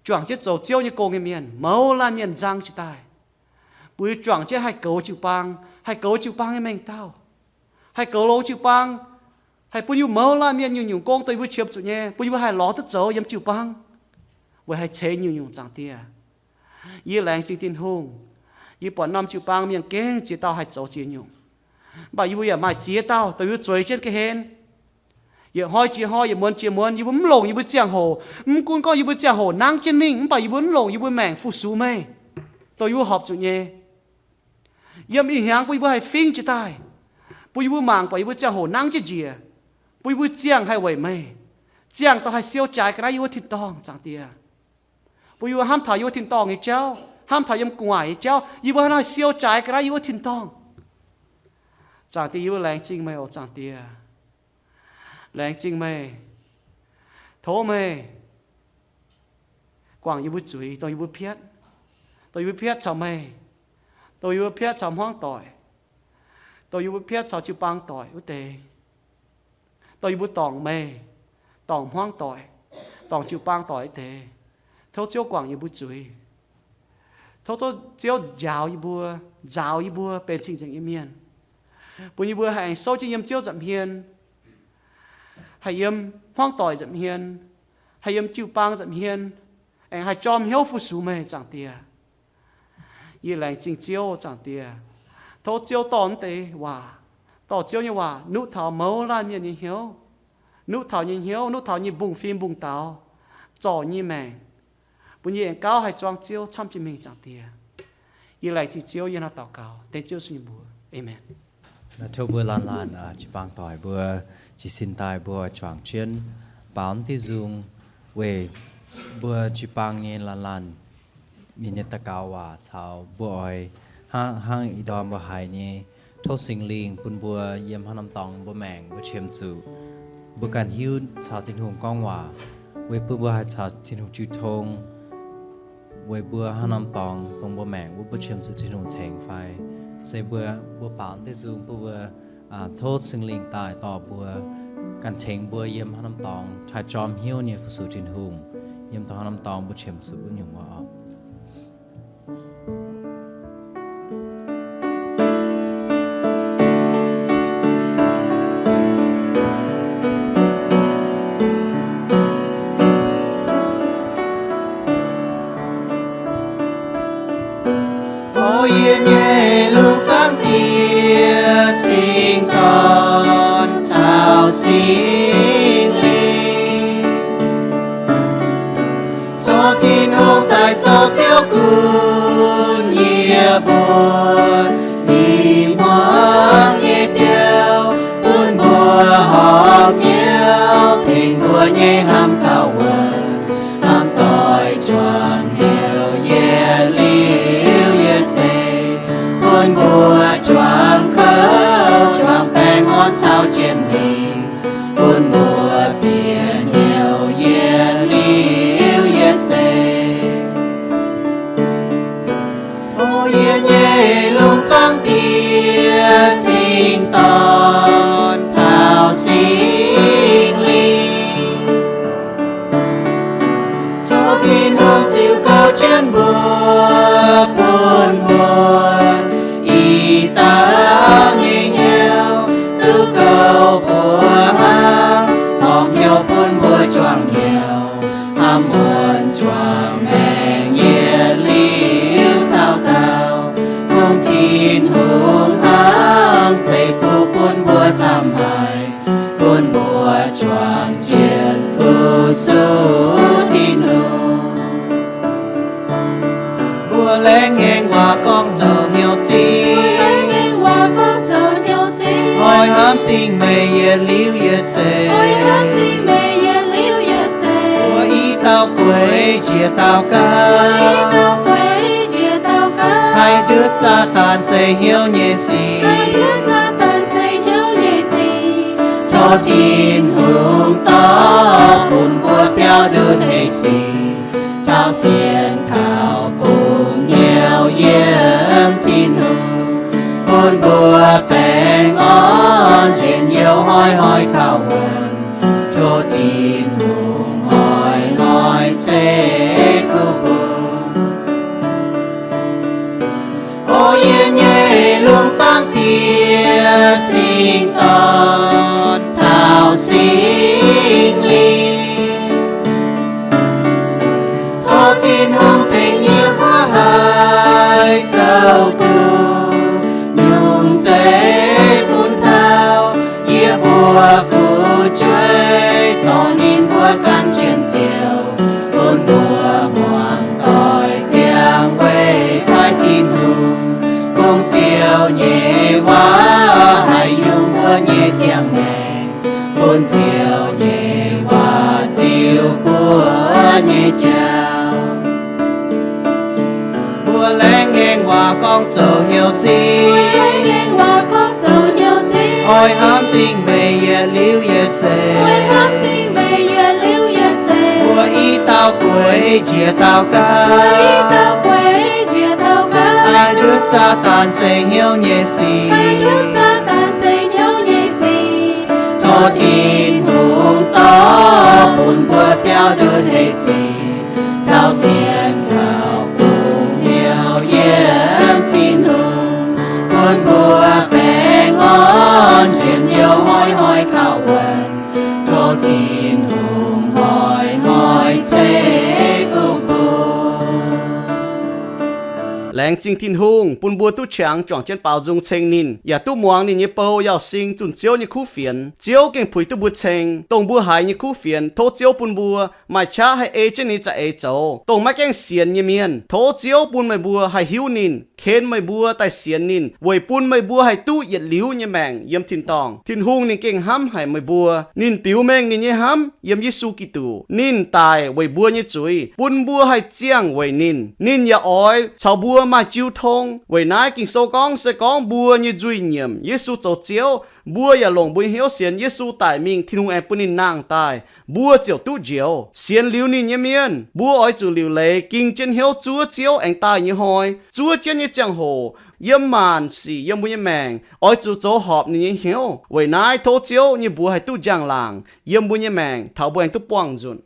juangc jienv zoux Ziouv nyei gong nyei mienh, mouz laanh mienh nzang jiex daaih, bun yie juangc jienv haih goux jiu-baang, haih goux jiu-baang nyei mengh dauh, haih goux longx jiu-baang, haih bun yie mouz laanh mienh nyungc-nyungc gong dongh yie mbuo qiemx zuqc nyei, bun yie mbuo haih lorz duqv zoux yiem jiu-baang, weic haih ceix nyungc-nyungc, Zaangc Diex. Yie laengz zingh Tin-Hungh. Yie buatc norm jiu-baang mienh gengh ziex dauh haih zoux ziex nyungc, mv baac yie mbuo yaac maaih ziex dauh dongh yie mbuo zueiz jienv ga'hlen, yietc hnoi jiex hnoi, yietc muonz jiex muonz, yie mbuo mv longc yie mbuo ziangh hoc. Mv gunv gorngv yie mbuo ziangh hoc nangv jienv mingh, mv baac yie mbuo mv longc yie mbuo maengc fu-sux meih dongh yie mbuo horpc zuqc nyei. Yiem ih hnyangx bun yie mbuo haih fingx jiex daaih, bun yie mbuo mangc buatc yie mbuo ziangh hoc nangv jienv njiec, bun yie mbuo ziangh haih weic meih, ziangh dongh haih siou jaaix ga'naaiv yie mbuo tin-dorngh, Zaangc Diex. Bun yie mbuo hnamv taux yie mbuo tin-dorngh nyei jauv, hnamv taux yiem gu'nguaaic nyei jauv, yie mbuo hnamv haih siou jaaix ga'naaiv yie mbuo tin-dorngh. Zaangc Diex, yie mbuo laengz zingh meih oc, Zaangc Diex. Laengz zingh meih. Tov meih guangc yie mbuo zuiz dongh yie mbuo piatv, dongh yie mbuo piatv caux meih, dongh yie mbuo piatv caux hmuangv doic, dongh yie mbuo piatv caux jiu-baang doic wuov deix, dongh yie mbuo dorngc meih, dorngc hmuangv doic, dorngc jiu-baang doic wuov deix. Tov Ziouv guangc yie mbuo zuiz. Tov Ziouv njaaux yie mbuo, nzaaux yie mbuo benx cing-nzengc nyei mienh, bun yie mbuo haih aengx souv jienv yiem Ziouv nza'hmien, haih yiem hmuangv doic nza'hmien, haih yiem jiu-baang nza'hmien, aengx haih jorm hnyouv fu-sux meih, Zaangc Diex. Yie laengz zingh Ziouv, Zaangc Diex. Tov Ziouv dorh naaiv deix waac, dorh Ziouv nyei waac nuqv taux mouz laanh mienh nyei hnyouv, nuqv taux nyei hnyouv, nuqv taux nyei mbungv-fim mbungv-daux, zorc nyei maengc, bun yie aengx gauh haih zuangx Ziouv camv jiex mingh, Zaangc Diex. Yie laengz zingh Ziouv, yie hnangv naaiv daux gaux dengv Ziouv Yesu nyei mbuox. Aamen. Tov mbuo laanh laanh jiu-baang doic mbuo jiez sin daaih mbuo juangc jienv baaux diuh nzung weic mbuo jiu-baang nyei laanh laanh mienh nyei daux gaux waac caux mbuo oix hnangv, hnangv ih ndorm mbuo haiz nyei, tov Singx Lingh bun mbuo yiem haaix norm dorngx mbuo maengc mbuo qiemx zuqc, mbuo ganh hiuv caux Tin-Hungh gorngv waac, weic bun mbuo haih caux Tin-Hungh jiu tong, weic mbuo haaix norm dorngx dongh mbuo maengc wuov mbuo qiemx zuqc Tin-Hungh tengx fai. Se mbuo, mbuo baaux diuh nzung bun mbuo tov Singx Lingh daaih dorh mbuo, ganh tengx mbuo yiem haaix norm dorngx haih jorm hnyouv nyei fu-sux Tin-Hungh, yiem dongh haaix norm dorngx mbuo qiemx zuqc wuov nyungc waac oc. O yie nyei lungh zaangc Diex, Singx Dorn caux Singx Lingh, tov Tin-Hungh daaih zoux Ziouv gunv yie mbuo, ninh hmuangv nyei biauv bun mbuo horpc hnyouv tengx mbuo nyei hnamv gauh wuonc, hnamv doic juangc hnyouv yietc liuz yietc seix, bun mbuo juangc kouv juangc baengh orn caux jiex mingh, bun mbuo bieqc hnyouv yietc liuz yietc seix. O yie nyei lungh zaangc Diex, Singx Dorn caux Singx Lingh, tov Tin-Hungh ziux kouv jienv mbuo, bun mbuo ih dauh nyei hnyouv duqv kouv mbuo hnangv, horpc hnyouv bun mbuo juangc hnyouv, hnamv mbuo dingh meih yietc liuz yietc seix, mbuo i dauh gueix njiec dauh gauh, haih ndutv Saadaan ceix hnyouv nyei sic. Tov Tin-Hungh dorh bun mbuo biauv ndutv hec sic, caux sienx kaux bungx hnyouv yiem Tin-Hungh, bun mbuo baengh orn njien-youh hnoi-hnoi kaux wuonh. Tov Tin-Hungh hnoi-hnoi ceix fuqv bun. O yie nyei lungh zaangc Diex, Singx Dorn caux Singx Lingh, tov Tin-Hungh tengx yie mbuo haih zoux kuv nyungc zeiv bun taux yie mbuo fu'jueiv, dorh ninh mbuo gan jienv ziouc bun mbuo muangx doic ziangh weic taaih Tin-Hungh. Kungx Ziouv nyei waac haih yungz mbuo nyei ziangh maengc, bun Ziouv nyei waac ziux mbuo nyei jauv. Mbuo laengz ngaengc waac gorngv zoux hnyouv zingh, oix hnamv dingh meih yietc liuz yietc seix, mbuo i dauh gueix njiec dauh gauh, haih ndutv Saadaan ceix hnyouv nyei sic. Tov Tin-Hungh dorh bun mbuo biauv ndutv hec sic, caux sienx kaux bungx hnyouv yiem Tin-Hungh, bun mbuo baengh orn njien-youh hnoi-hnoi kaux wuonh. Tov Tin-Hungh hnoi-hnoi ceix fuqv bun. Laengz zingh Tin-Hungh bun mbuo duqv qangx juangc jienv baaux nzung ceng ninh, yaac duqv muangx ninh nyei bou, yaac sing zunh Ziouv nyei kuv fienx. Ziouv gengh puix duqv mbuo ceng dongh mbuo haiz nyei kuv fienx. Tov Ziouv bun mbuo maaih qaqv haih ei jienv ninh nyei za'eix zoux, dongh maiv gaengh sienx nyei mienh. Tov Ziouv bun meih mbuo haih hiuv ninh, ken meih mbuo daaih sienx ninh, weic bun meih mbuo haih duqv yietc liuz nyei maengc yiem tin-dorngh. Tin-Hungh ninh gengh hnamv haic meih mbuo. Ninh biux mengh ninh nyei hnamv yiem Yesu Giduc. Ninh daic weic mbuo nyei zuiz, bun mbuo haih ziangh weic ninh. Ninh yaac oix caux mbuo maaih jiu tong. Weic naaiv Ging-Sou gorngv, se gorngv mbuo nyei nzuih nyiemc Yesu zoux Ziouv, mbuo yaac longc mbuo nyei hnyouv sienx Yesu daic mingh, Tin-Hungh aengx bun ninh nangh daaih, mbuo ziouc duqv njoux. Sienx liuz ninh nyei mienh, mbuo oix zuqc liuc leiz ging jienv hnyouv zuov Ziouv aengx daaih nyei hnoi. Zuov jienv nyei ziangh hoc, yiem maanc sic yiem mbuo nyei maengc oix zuqc zoux horpc ninh nyei hnyouv. Weic naaiv tov Ziouv nyei mbuox haih duqv njang-laangc yiem mbuo nyei maengc taux mbuo aengx duqv buangh nzunc.